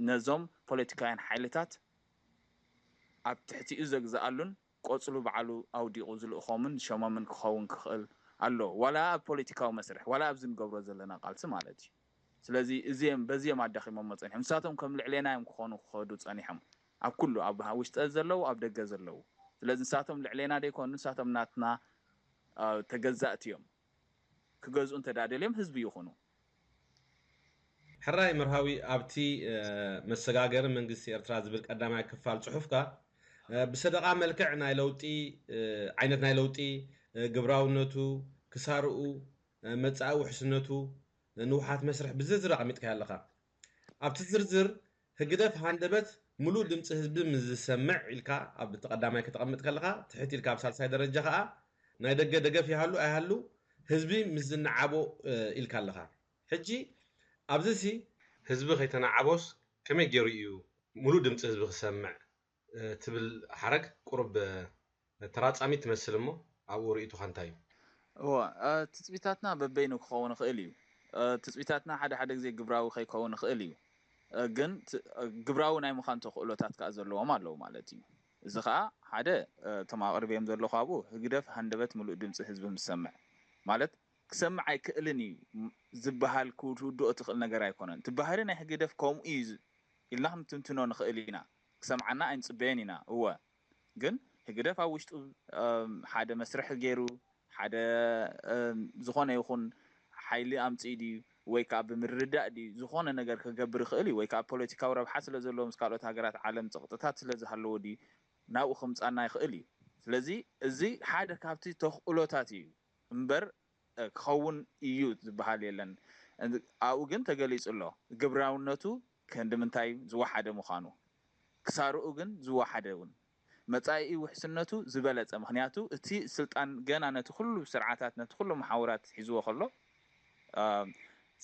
ነዞም ፖለቲካውያን ሓይልታት ኣብ ትሕቲኡ ዘግዝኣሉን ቆጽሉ ባዕሉ ኣውዲቑ ዝልእኾምን ዝሸሞምን ክኸውን ክኽእል ኣለዎ፣ ዋላ ኣብ ፖለቲካዊ መስርሕ ዋላ ኣብዚ ንገብሮ ዘለና ቃልሲ ማለት እዩ። ስለዚ እዚም በዚም ኣዳኺሞም መጸኒሖም ንሳቶም ከም ልዕሌና እዮም ክኾኑ ክኸዱ ጸኒሖም፣ ኣብ ኩሉ ኣብ ውሽጠ ዘለዉ ኣብ ደገ ዘለዉ። ስለዚ ንሳቶም ልዕሌና ደይኮኑ ንሳቶም ናትና ተገዛእቲ እዮም። ክገዝኡ እንተ ደኣ ደልዮም ህዝቢ ይኹኑ። ሕራይ መርሃዊ፣ ኣብቲ መሰጋገሪ መንግስቲ ኤርትራ ዝብል ቀዳማይ ክፋል ጽሑፍካ ብሰደቓ መልክዕ ናይ ለውጢ ዓይነት ናይ ለውጢ ግብራውነቱ፣ ክሳርኡ፣ መጻኢ ውሕስነቱ፣ ንውሓት መስርሕ ብዝርዝር ኣቐሚጥካዮ ኣለኻ። ኣብቲ ዝርዝር ህግደፍ ሃንደበት ምሉእ ድምፂ ህዝቢ ምስ ዝሰምዕ ኢልካ ኣብቲ ቀዳማይ ከተቐምጥ ከለኻ፣ ትሕት ኢልካ ኣብ ሳልሳይ ደረጃ ከዓ ናይ ደገ ደገፍ ይሃሉ ኣይሃሉ ህዝቢ ምስ ዝነዓቦ ኢልካ ኣለኻ። ሕጂ ኣብዚ ሲ ህዝቢ ከይተነዓቦስ ከመይ ገይሩ እዩ ምሉእ ድምፂ ህዝቢ ክሰምዕ ትብል ሓረግ ቁሩብ ተራጻሚት ትመስል እሞ ኣብኡ ርእይቶኻ እንታይ እዩ? እወ፣ ትጽቢታትና በበይኑ ክኸውን ይኽእል እዩ። ትጽቢታትና ሓደ ሓደ ግዜ ግብራዊ ከይከውን ይኽእል እዩ። ግን ግብራዊ ናይ ምዃን ተኽእሎታት ከኣ ዘለዎም ኣለዉ ማለት እዩ። እዚ ከኣ ሓደ እቶም ኣቕርብዮም ዘለኹ ኣብኡ ህግደፍ ሃንደበት ምሉእ ድምፂ ህዝቢ ምስ ሰምዕ ማለት ክሰምዕ ኣይክእልን እዩ ዝበሃል ክትውድኦ ትኽእል ነገር ኣይኮነን። እቲ ባህሪ ናይ ህግደፍ ከምኡ እዩ ኢልና ክንትንትኖ ንኽእል ኢና። ክሰምዓና ኣይንጽበዮን ኢና። እወ ግን ህግደፍ ኣብ ውሽጡ ሓደ መስርሒ ገይሩ ሓደ ዝኾነ ይኹን ሓይሊ ኣምፅኡ ድዩ ወይ ከዓ ብምርዳእ ድዩ ዝኾነ ነገር ክገብር ይኽእል እዩ ወይ ከዓ ፖለቲካዊ ረብሓ ስለ ዘለዎ ምስ ካልኦት ሃገራት ዓለም ፀቕጥታት ስለ ዝሃለዎ ድዩ ናብኡ ክምፃና ይኽእል እዩ። ስለዚ እዚ ሓደ ካብቲ ተኽእሎታት እዩ እምበር ክኸውን እዩ ዝበሃል የለን። ኣብኡ ግን ተገሊፁ ኣሎ ግብራውነቱ ክንዲ ምንታይ ዝወሓደ ምዃኑ፣ ክሳርኡ ግን ዝወሓደ እውን መጻኢ ውሕስነቱ ዝበለጸ። ምኽንያቱ እቲ ስልጣን ገና ነቲ ኩሉ ስርዓታት ነቲ ኩሉ መሓውራት ሒዝዎ ከሎ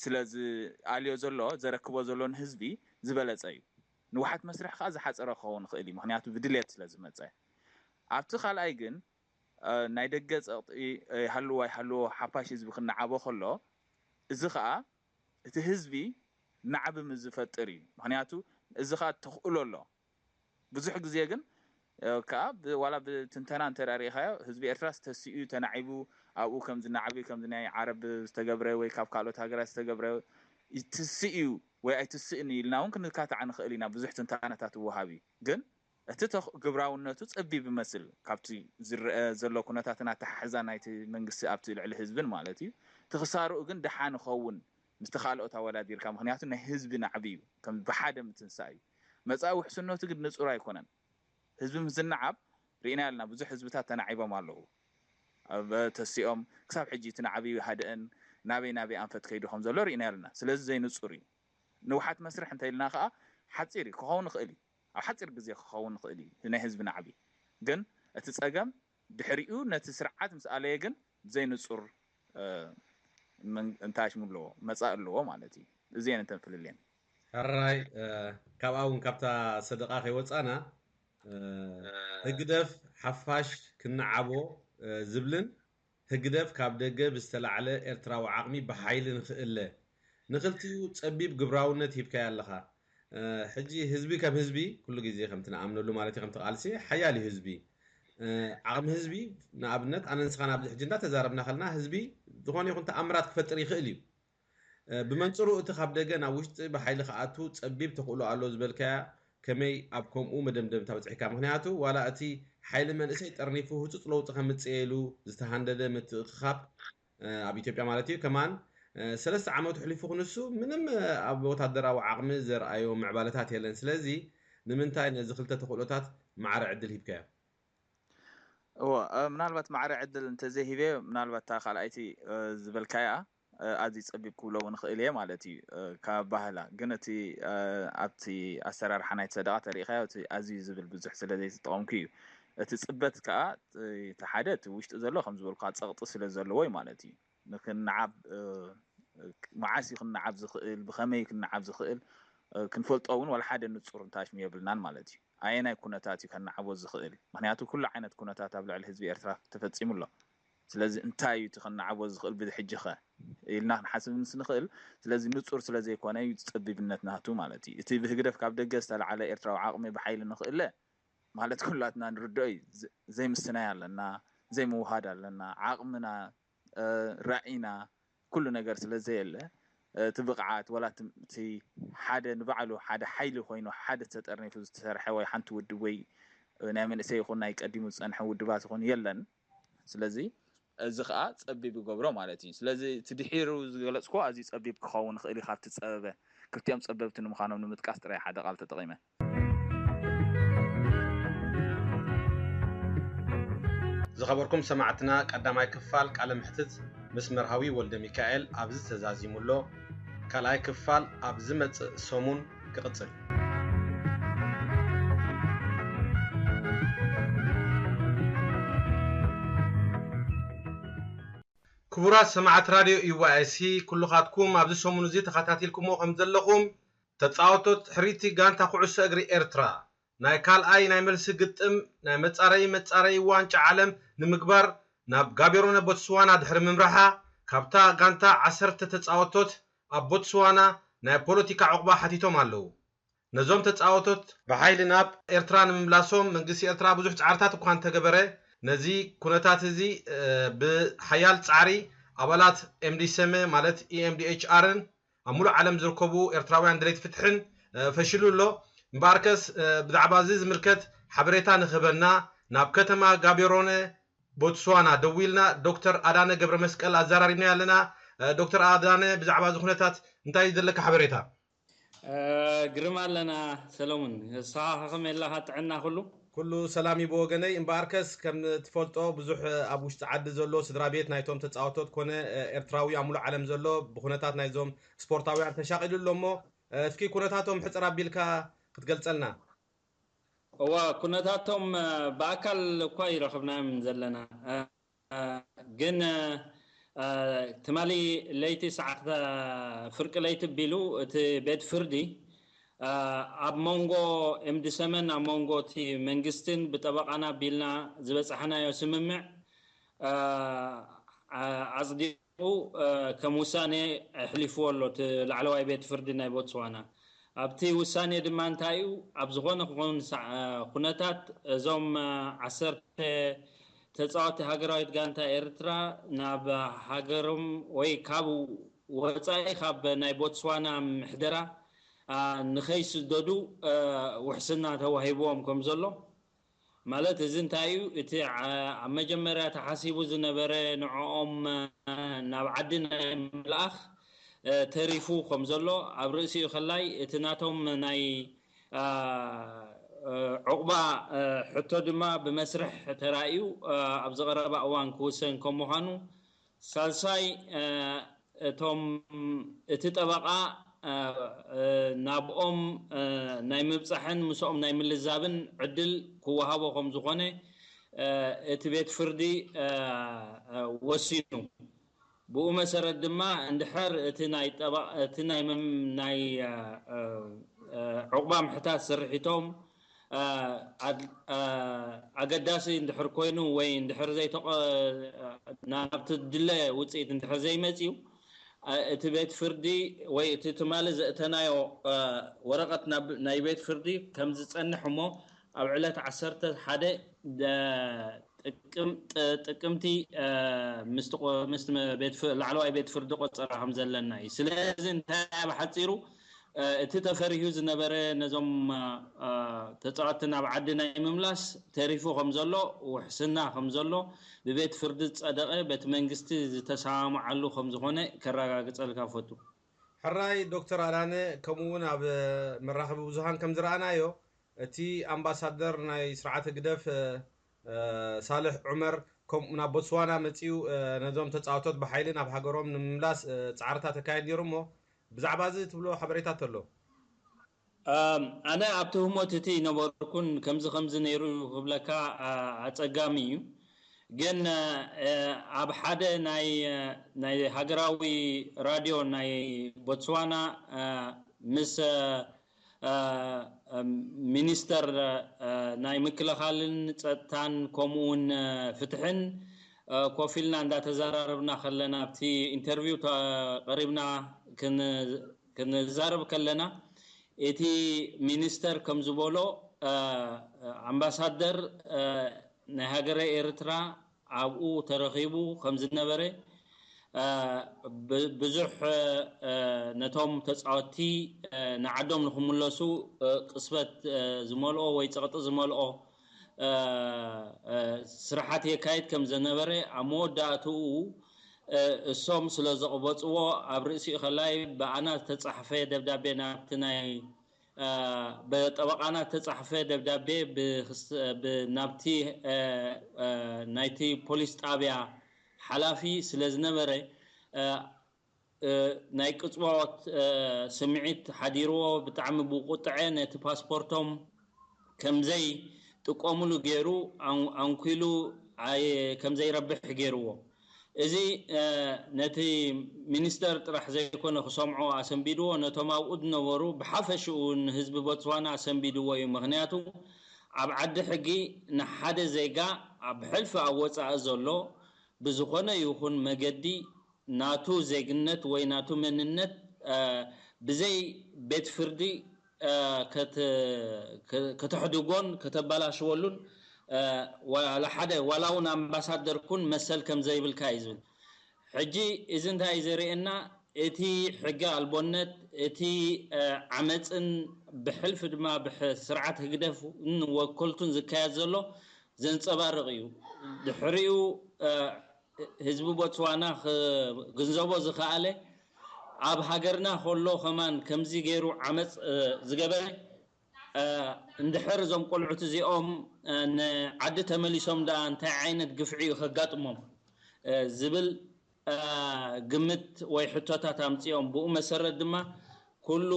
ስለ ዝኣልዮ ዘሎ ዘረክቦ ዘሎ ንህዝቢ ዝበለጸ እዩ። ንውሓት መስርሕ ከዓ ዝሓፀረ ክኸውን ይኽእል እዩ። ምኽንያቱ ብድሌት ስለ ዝመፀ ኣብቲ ካልኣይ ግን ናይ ደገ ጸቕጢ ይሃልዎ ኣይሃልዎ ሓፋሽ ህዝቢ ክነዓቦ ከሎ እዚ ከዓ እቲ ህዝቢ ናዕቢ ምስ ዝፈጥር እዩ። ምኽንያቱ እዚ ከዓ ተኽእሎ ኣሎ። ብዙሕ ግዜ ግን ከዓ ዋላ ብትንተና እንተ ርኢኻዮ ህዝቢ ኤርትራስ ተሲኡ ተናዒቡ ኣብኡ ከምዚ ናዕቢ ከምዚ ናይ ዓረብ ዝተገብረ ወይ ካብ ካልኦት ሃገራት ዝተገብረ ትስእ እዩ ወይ ኣይትስእን ኢልና እውን ክንካታዕ ንኽእል ኢና ብዙሕ ትንተናታት ይወሃብ እዩ ግን እቲ ግብራውነቱ ጸቢብ ይመስል ካብቲ ዝረአ ዘሎ ኩነታትን ኣተሓሕዛ ናይቲ መንግስቲ ኣብቲ ልዕሊ ህዝብን ማለት እዩ። እቲ ክሳርኡ ግን ደሓን ይኸውን ምስቲ ካልኦት ኣወዳዲርካ፣ ምኽንያቱ ናይ ህዝቢ ናዕቢ እዩ፣ ከም ብሓደ ምትንሳእ እዩ። መጻኢ ውሕስነቱ ግን ንጹር ኣይኮነን። ህዝቢ ምስ ዝነዓብ ርኢና ኣለና፣ ብዙሕ ህዝብታት ተናዒቦም ኣለዉ። ተሲኦም ክሳብ ሕጂ እቲ ናዕቢ ሃደአን ናበይ ናበይ ኣንፈት ከይዱ ከም ዘሎ ርኢና ኣለና። ስለዚ ዘይንጹር እዩ። ንውሓት መስርሕ እንተ ኢልና ከኣ ሓጺር እዩ፣ ክኸውን ይኽእል እዩ። ኣብ ሓፂር ግዜ ክኸውን ይኽእል እዩ ናይ ህዝቢ ናዕቢ። ግን እቲ ፀገም ድሕሪኡ ነቲ ስርዓት ምስ ኣለየ ግን ብዘይንፁር እንታይ ሽሙ ኣለዎ መፃኢ ኣለዎ ማለት እዩ። እዚአን እንተን ፍልልየን። ሕራይ ካብኣ እውን ካብታ ሰደቓ ከይወፃና ህግደፍ ሓፋሽ ክነዓቦ ዝብልን ህግደፍ ካብ ደገ ብዝተላዕለ ኤርትራዊ ዓቕሚ ብሓይሊ ንኽእለ ንኽልቲኡ ጸቢብ ግብራውነት ሂብካዮ ኣለኻ። ሕጂ ህዝቢ ከም ህዝቢ ኩሉ ግዜ ከምቲ ንኣምነሉ ማለት እዩ ከምቲ ቃልሲ ሓያል እዩ ህዝቢ። ዓቕሚ ህዝቢ ንኣብነት ኣነ ንስኻን ኣብዚ ሕጂ እንዳተዛረብና ከለና ህዝቢ ዝኾነ ይኹን ተኣምራት ክፈጥር ይኽእል እዩ። ብመንፅሩ እቲ ካብ ደገ ናብ ውሽጢ ብሓይሊ ክኣቱ ፀቢብ ተኽእሎ ኣሎ ዝበልካያ ከመይ ኣብ ከምኡ መደምደምታ በፅሕካ? ምክንያቱ ዋላ እቲ ሓይሊ መንእሰይ ጠርኒፉ ህፁፅ ለውጢ ከምፅእየሉ ዝተሃንደደ ምትእኽኻብ ኣብ ኢትዮጵያ ማለት እዩ ከማን ሰለስተ ዓመቱ ሕሊፉ ክንሱ ምንም ኣብ ወታደራዊ ዓቕሚ ዘርኣዮ ምዕባለታት የለን። ስለዚ ንምንታይ ነዚ ክልተ ተኽእሎታት ማዕረ ዕድል ሂብካዮ? እዎ ምናልባት ማዕረ ዕድል እንተዘይሂበ ምናልባት እታ ካልኣይቲ ዝበልካያ ኣዝዩ ጸቢብ ክብሎ እውን ክእል እየ ማለት እዩ ካብ ባህላ። ግን እቲ ኣብቲ ኣሰራርሓ ናይቲ ሰደቓ ተሪኢኻዮ እቲ ኣዝዩ ዝብል ብዙሕ ስለ ዘይተጠቐምኩ እዩ። እቲ ጽበት ከኣ እቲ ሓደ እቲ ውሽጢ ዘሎ ከም ዝበልኩኻ ጸቕጢ ስለ ዘለዎ እዩ ማለት እዩ። ንክንዓብ መዓስ እዩ ክንዓብ ዝኽእል፣ ብኸመይ ክንዓብ ዝኽእል ክንፈልጦ እውን ዋላ ሓደ ንጹር እንታሽም የብልናን ማለት እዩ። ኣየናይ ኩነታት እዩ ከነዓቦ ዝኽእል? ምክንያቱ ኩሉ ዓይነት ኩነታት ኣብ ልዕሊ ህዝቢ ኤርትራ ተፈጺሙ ኣሎ። ስለዚ እንታይ እዩ እቲ ከነዓቦ ዝኽእል ብዚ ሕጂ ኸ ኢልና ክንሓስብ ምስ ንኽእል፣ ስለዚ ንጹር ስለ ዘይኮነ እዩ ጸቢብነት ናቱ ማለት እዩ። እቲ ብህግደፍ ካብ ደገ ዝተላዓለ ኤርትራዊ ዓቕሚ ብሓይሊ ንኽእለ ማለት ኩላትና ንርድኦ እዩ። ዘይምስናይ ኣለና፣ ዘይምውሃድ ኣለና፣ ዓቕምና ራኢና ኩሉ ነገር ስለ ዘየለ እቲ ብቕዓት ወላ እቲ ሓደ ንባዕሉ ሓደ ሓይሊ ኮይኑ ሓደ ተጠርኒፉ ዝተሰርሐ ወይ ሓንቲ ውድብ ወይ ናይ መንእሰይ ይኹን ናይ ቀዲሙ ዝፀንሐ ውድባት ይኹን የለን። ስለዚ እዚ ከዓ ፀቢብ ይገብሮ ማለት እዩ። ስለዚ እቲ ድሒሩ ዝገለፅኮ ኣዝዩ ፀቢብ ክኸውን ይኽእል እዩ። ካብቲ ፀበበ ክልቲኦም ፀበብቲ ንምዃኖም ንምጥቃስ ጥራይ ሓደ ቃል ተጠቒመ። ዝኸበርኩም ሰማዕትና ቀዳማይ ክፋል ቃለ ምሕትት ምስ መርሃዊ ወልደ ሚካኤል ኣብዚ ተዛዚሙ ኣሎ። ካልኣይ ክፋል ኣብ ዝመጽእ ሰሙን ክቕጽል። ክቡራት ሰማዕት ራድዮ ዩዋኤሲ ኩልኻትኩም ኣብዚ ሰሙን እዚ ተኸታቲልኩሞ ከም ዘለኹም ተጻወቶት ሕርይቲ ጋንታ ኩዕሶ እግሪ ኤርትራ ናይ ካልኣይ ናይ መልሲ ግጥም ናይ መጻረዪ መጻረዪ ዋንጫ ዓለም ንምግባር ናብ ጋቤሮነ ቦትስዋና ድሕሪ ምምራሓ ካብታ ጋንታ ዓሰርተ ተጻወቶት ኣብ ቦትስዋና ናይ ፖለቲካ ዕቑባ ሓቲቶም ኣለዉ። ነዞም ተጻወቶት ብሓይሊ ናብ ኤርትራ ንምምላሶም መንግስቲ ኤርትራ ብዙሕ ጻዕርታት እኳ እንተገበረ ነዚ ኩነታት እዚ ብሓያል ጻዕሪ ኣባላት ኤምዲሰመ ማለት ኢኤምዲኤችኣርን ኣብ ሙሉእ ዓለም ዝርከቡ ኤርትራውያን ድሌት ፍትሕን ፈሽሉ ኣሎ። እምበኣርከስ ብዛዕባ እዚ ዝምልከት ሓበሬታ ንክህበና ናብ ከተማ ጋቤሮነ ቦትስዋና ደዊልና ዶክተር ኣዳነ ገብረ መስቀል ኣዘራሪብና ኣለና። ዶክተር ኣዳነ ብዛዕባ እዚ ኩነታት እንታይ ዘለካ ሓበሬታ? ግርም ኣለና ሰለሙን፣ ንስኻ ከመይ ኣለኻ? ጥዕና ኩሉ? ኩሉ ሰላም እዩ ብወገነይ። እምበኣርከስ ከም ትፈልጦ ብዙሕ ኣብ ውሽጢ ዓዲ ዘሎ ስድራ ቤት ናይቶም ተጻወቶት ኮነ ኤርትራዊ ኣብ ሙሉእ ዓለም ዘሎ ብኩነታት ናይዞም ስፖርታውያን ተሻቒሉ ኣሎ እሞ እስኪ ኩነታቶም ሕጽር ኣቢልካ ክትገልጸልና? እዋ ኩነታቶም ብኣካል እኳ ይረኽብናዮም ዘለና ግን ትማሊ ለይቲ ሰዓት ፍርቂ ለይቲ ቢሉ እቲ ቤት ፍርዲ ኣብ መንጎ ኤምዲ ሰመን ኣብ መንጎ እቲ መንግስትን ብጠበቃና ቢልና ዝበፃሕናዮ ስምምዕ ኣፅዲቑ ከም ውሳኔ ኣሕሊፍዎ ኣሎ እቲ ላዕለዋይ ቤት ፍርዲ ናይ ቦትስዋና። ኣብቲ ውሳኔ ድማ እንታይ እዩ ኣብ ዝኾነ ኹን ኩነታት እዞም ዓሰርተ ተፃወቲ ሃገራዊት ጋንታ ኤርትራ ናብ ሃገሮም ወይ ካብ ወፃኢ ካብ ናይ ቦትስዋና ምሕደራ ንኸይስደዱ ውሕስና ተዋሂብዎም ከም ዘሎ ማለት እዚ እንታይ እዩ እቲ ኣብ መጀመርያ ተሓሲቡ ዝነበረ ንዕኦም ናብ ዓዲ ናይ ምልኣኽ ተሪፉ ከም ዘሎ ኣብ ርእሲኡ ከላይ እቲ ናቶም ናይ ዕቑባ ሕቶ ድማ ብመስርሕ ተራእዩ ኣብ ዝቐረባ እዋን ክውሰን ከም ምዃኑ ሳልሳይ እቶም እቲ ጠበቓ ናብኦም ናይ ምብፃሕን ምስኦም ናይ ምልዛብን ዕድል ክወሃቦ ከም ዝኾነ እቲ ቤት ፍርዲ ወሲኑ። ብኡ መሰረት ድማ እንድሕር እቲ ናይ ጠበ እቲ ናይ መም ናይ ዕቑባ ምሕታት ስርሒቶም ኣገዳሲ እንድሕር ኮይኑ ወይ እንድሕር ዘይተቐ ናብቲ ድለ ውፅኢት እንድሕር ዘይመፅዩ እቲ ቤት ፍርዲ ወይ እቲ ትማሊ ዘእተናዮ ወረቐት ናይ ቤት ፍርዲ ከም ዝፀንሕ እሞ ኣብ ዕለት ዓሰርተ ሓደ ጥቅምቲ ምስቲ ላዕለዋይ ቤት ፍርዲ ቆፀራ ከም ዘለና እዩ። ስለዚ እንታይ ብሓፂሩ እቲ ተፈሪሁ ዝነበረ ነዞም ተፃወትቲ ናብ ዓዲ ናይ ምምላስ ተሪፉ ከም ዘሎ፣ ውሕስና ከም ዘሎ፣ ብቤት ፍርዲ ዝፀደቐ፣ በቲ መንግስቲ ዝተሰማምዓሉ ከም ዝኾነ ከረጋግፀልካ ፈቱ። ሕራይ ዶክተር ኣዳነ፣ ከምኡ እውን ኣብ መራኸቢ ብዙሃን ከም ዝረኣናዮ እቲ ኣምባሳደር ናይ ስርዓት ህግደፍ ሳልሕ ዑመር ናብ ቦትስዋና መፂኡ ነዞም ተፃወቶት ብሓይሊ ናብ ሃገሮም ንምምላስ ፃዕርታት የካየድ ነይሩ እሞ ብዛዕባ እዚ ትብሎ ሓበሬታ ተሎ? ኣነ ኣብቲ ህሞት እቲ ነበርኩን ከምዚ ከምዚ ነይሩ ክብለካ ኣፀጋሚ እዩ። ግን ኣብ ሓደ ናይ ናይ ሃገራዊ ራድዮ ናይ ቦትስዋና ምስ ሚኒስተር ናይ ምክልኻልን ፀጥታን ከምኡውን ፍትሕን ኮፍ ኢልና እንዳተዘራረብና ከለና ኣብቲ ኢንተርቪው ቀሪብና ክንዛረብ ከለና እቲ ሚኒስተር ከም ዝበሎ ኣምባሳደር ናይ ሃገረ ኤርትራ ኣብኡ ተረኺቡ ከም ዝነበረ ብዙሕ ነቶም ተፃወትቲ ንዓዶም ንክምለሱ ቅስበት ዝመልኦ ወይ ፀቕጢ ዝመልኦ ስራሓት የካይድ ከም ዝነበረ ኣብ መወዳእትኡ እሶም ስለ ዘቕበፅዎ ኣብ ርእሲኡ ከላይ ብኣና ዝተፃሕፈ ደብዳቤ ናብቲ ናይ ብጠበቃና ዝተፃሕፈ ደብዳቤ ናብቲ ናይቲ ፖሊስ ጣብያ ሓላፊ ስለ ዝነበረ ናይ ቅፅቦት ስምዒት ሓዲርዎ ብጣዕሚ ብቁጥዐ ነቲ ፓስፖርቶም ከምዘይ ጥቀሙሉ ገይሩ ኣንኪሉ ከምዘይረብሕ ገይርዎ። እዚ ነቲ ሚኒስተር ጥራሕ ዘይኮነ ክሰምዖ ኣሰንቢድዎ፣ ነቶም ኣብኡ ዝነበሩ ብሓፈሽኡ ንህዝቢ ቦትስዋና ኣሰንቢድዎ እዩ። ምኽንያቱ ኣብ ዓዲ ሕጊ ንሓደ ዜጋ ኣብ ሕልፊ ኣብ ወፃኢ ዘሎ ብዝኾነ ይኹን መገዲ ናቱ ዜግነት ወይ ናቱ መንነት ብዘይ ቤት ፍርዲ ከተሕድጎን ከተበላሽወሉን ዋላ ሓደ ዋላ እውን ኣምባሳደር ኩን መሰል ከም ዘይብልካ እዩ ዝብል። ሕጂ እዚ እንታይ እዩ ዘርእየና? እቲ ሕጊ ኣልቦነት፣ እቲ ዓመፅን ብሕልፊ ድማ ብስርዓት ህግደፍን ወከልቱን ዝካየድ ዘሎ ዘንፀባርቕ እዩ። ድሕሪኡ ህዝቢ ቦትስዋና ክግንዘቦ ዝኸኣለ ኣብ ሃገርና ከሎ ከማን ከምዚ ገይሩ ዓመፅ ዝገበረ እንድሕር እዞም ቆልዑት እዚኦም ንዓዲ ተመሊሶም ደኣ እንታይ ዓይነት ግፍዒ እዩ ከጋጥሞም ዝብል ግምት ወይ ሕቶታት ኣምፂኦም። ብኡ መሰረት ድማ ኩሉ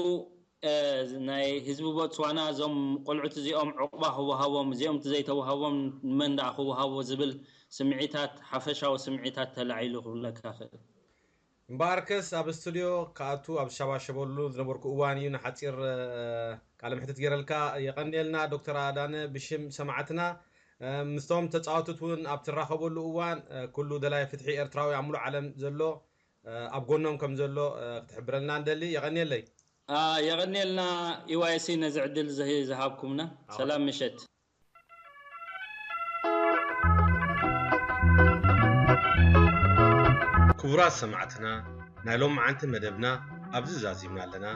ናይ ህዝቢ ቦትስዋና እዞም ቆልዑት እዚኦም ዕቑባ ክወሃቦም፣ እዚኦም ዘይተወሃቦም ንመን ደኣ ክወሃቦ ዝብል ስምዒታት፣ ሓፈሻዊ ስምዒታት ተላዒሉ ክብለካ ክእል። እምበኣርከስ ኣብ ስቱድዮ ክኣቱ ኣብ ዝሸባሸበሉ ዝነበርኩ እዋን እዩ ንሓፂር ቃለ መሕትት ገይረልካ። የቐንየልና ዶክተር ኣዳነ ብሽም ሰማዕትና። ምስቶም ተፃወትት እውን ኣብ ትራኸበሉ እዋን ኩሉ ደላይ ፍትሒ ኤርትራዊ ኣብ ሙሉእ ዓለም ዘሎ ኣብ ጎኖም ከም ዘሎ ክትሕብረልና ንደሊ። የቐንየለይ። የቐንየልና ኢዋይሲ ነዚ ዕድል ዝሃብኩምና። ሰላም ምሸት። ክቡራት ሰማዕትና፣ ናይ ሎማዓንቲ መደብና ኣብዚ ዛዚምና ኣለና።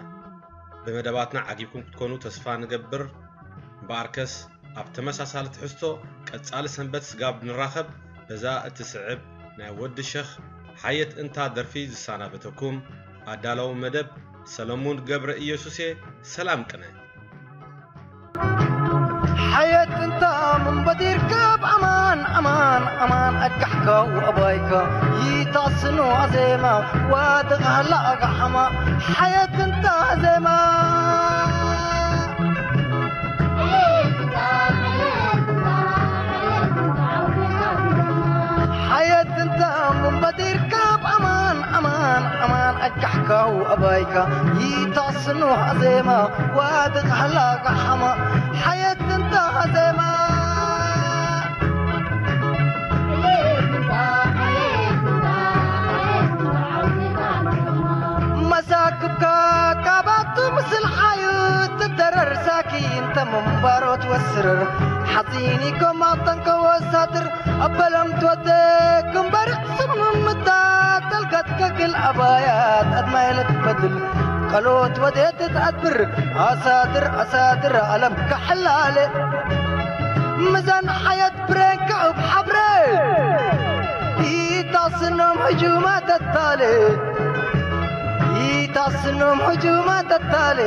ብመደባትና ዓጊብኩም ክትኮኑ ተስፋ ንገብር። እምበኣርከስ ኣብ ተመሳሳሊ ትሕዝቶ ቀጻሊ ሰንበት ስጋብ ንራኸብ በዛ እትስዕብ ናይ ወዲ ሸኽ ሓየት እንታ ደርፊ ዝሰናበተኩም ኣዳላዊ መደብ ሰለሙን ገብረ ኢየሱስየ። ሰላም ቅነ። ሓየት እንታ ምንበዲርካ ብኣማን ኣማን ኣማን ኣጋሕካ ወኣባይካ ይታስኑ ኣዜማ ዋድቕ ሃላ ኣጋሓማ ሓየት እንታ ዜማ ሓየት እንታ ምንበዲርካ ብኣማን ኣማን ኣማን ኣጋሕካ ወኣባይካ ይታስኑ ኣዜማ ዋድቕ ሃላ ኣጋሓማ ሓየት እንታ ዜማ መሳክብካ ካባቱ ምስል ሓዩ ትደረር ሳኪን ተምንባሮ ትወስድ ሓፂን ይኮማ ጠንቀ ወሳድር ኣበለም ትወደክ እምበር ስምምታ ጠልቀት ከግል ኣባያት ኣድማይለት በድል ቀሎት ወዴት ትኣድብር ኣሳድር ኣሳድር ኣለም ከሕላለ ምዛን ሓየት ብሬን ከእብ ሓብረ ይታስኖም ህጁማ ተታለ ይታስኖም ህጁማ ተታለ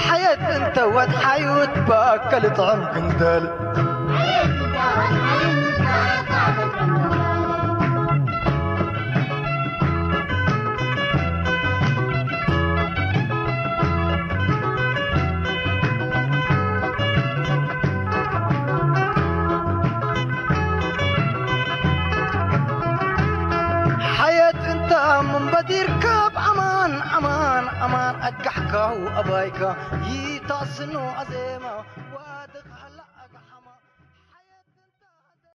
ሓየት እንተ ወድሓዩት ባከል ጥዕም ክንደል ሓየት እንተ ምንበዲር ካብ ኣማን ኣማን ኣማን ኣጋሕካው ኣባይካ ይታስኖ ኣዜማ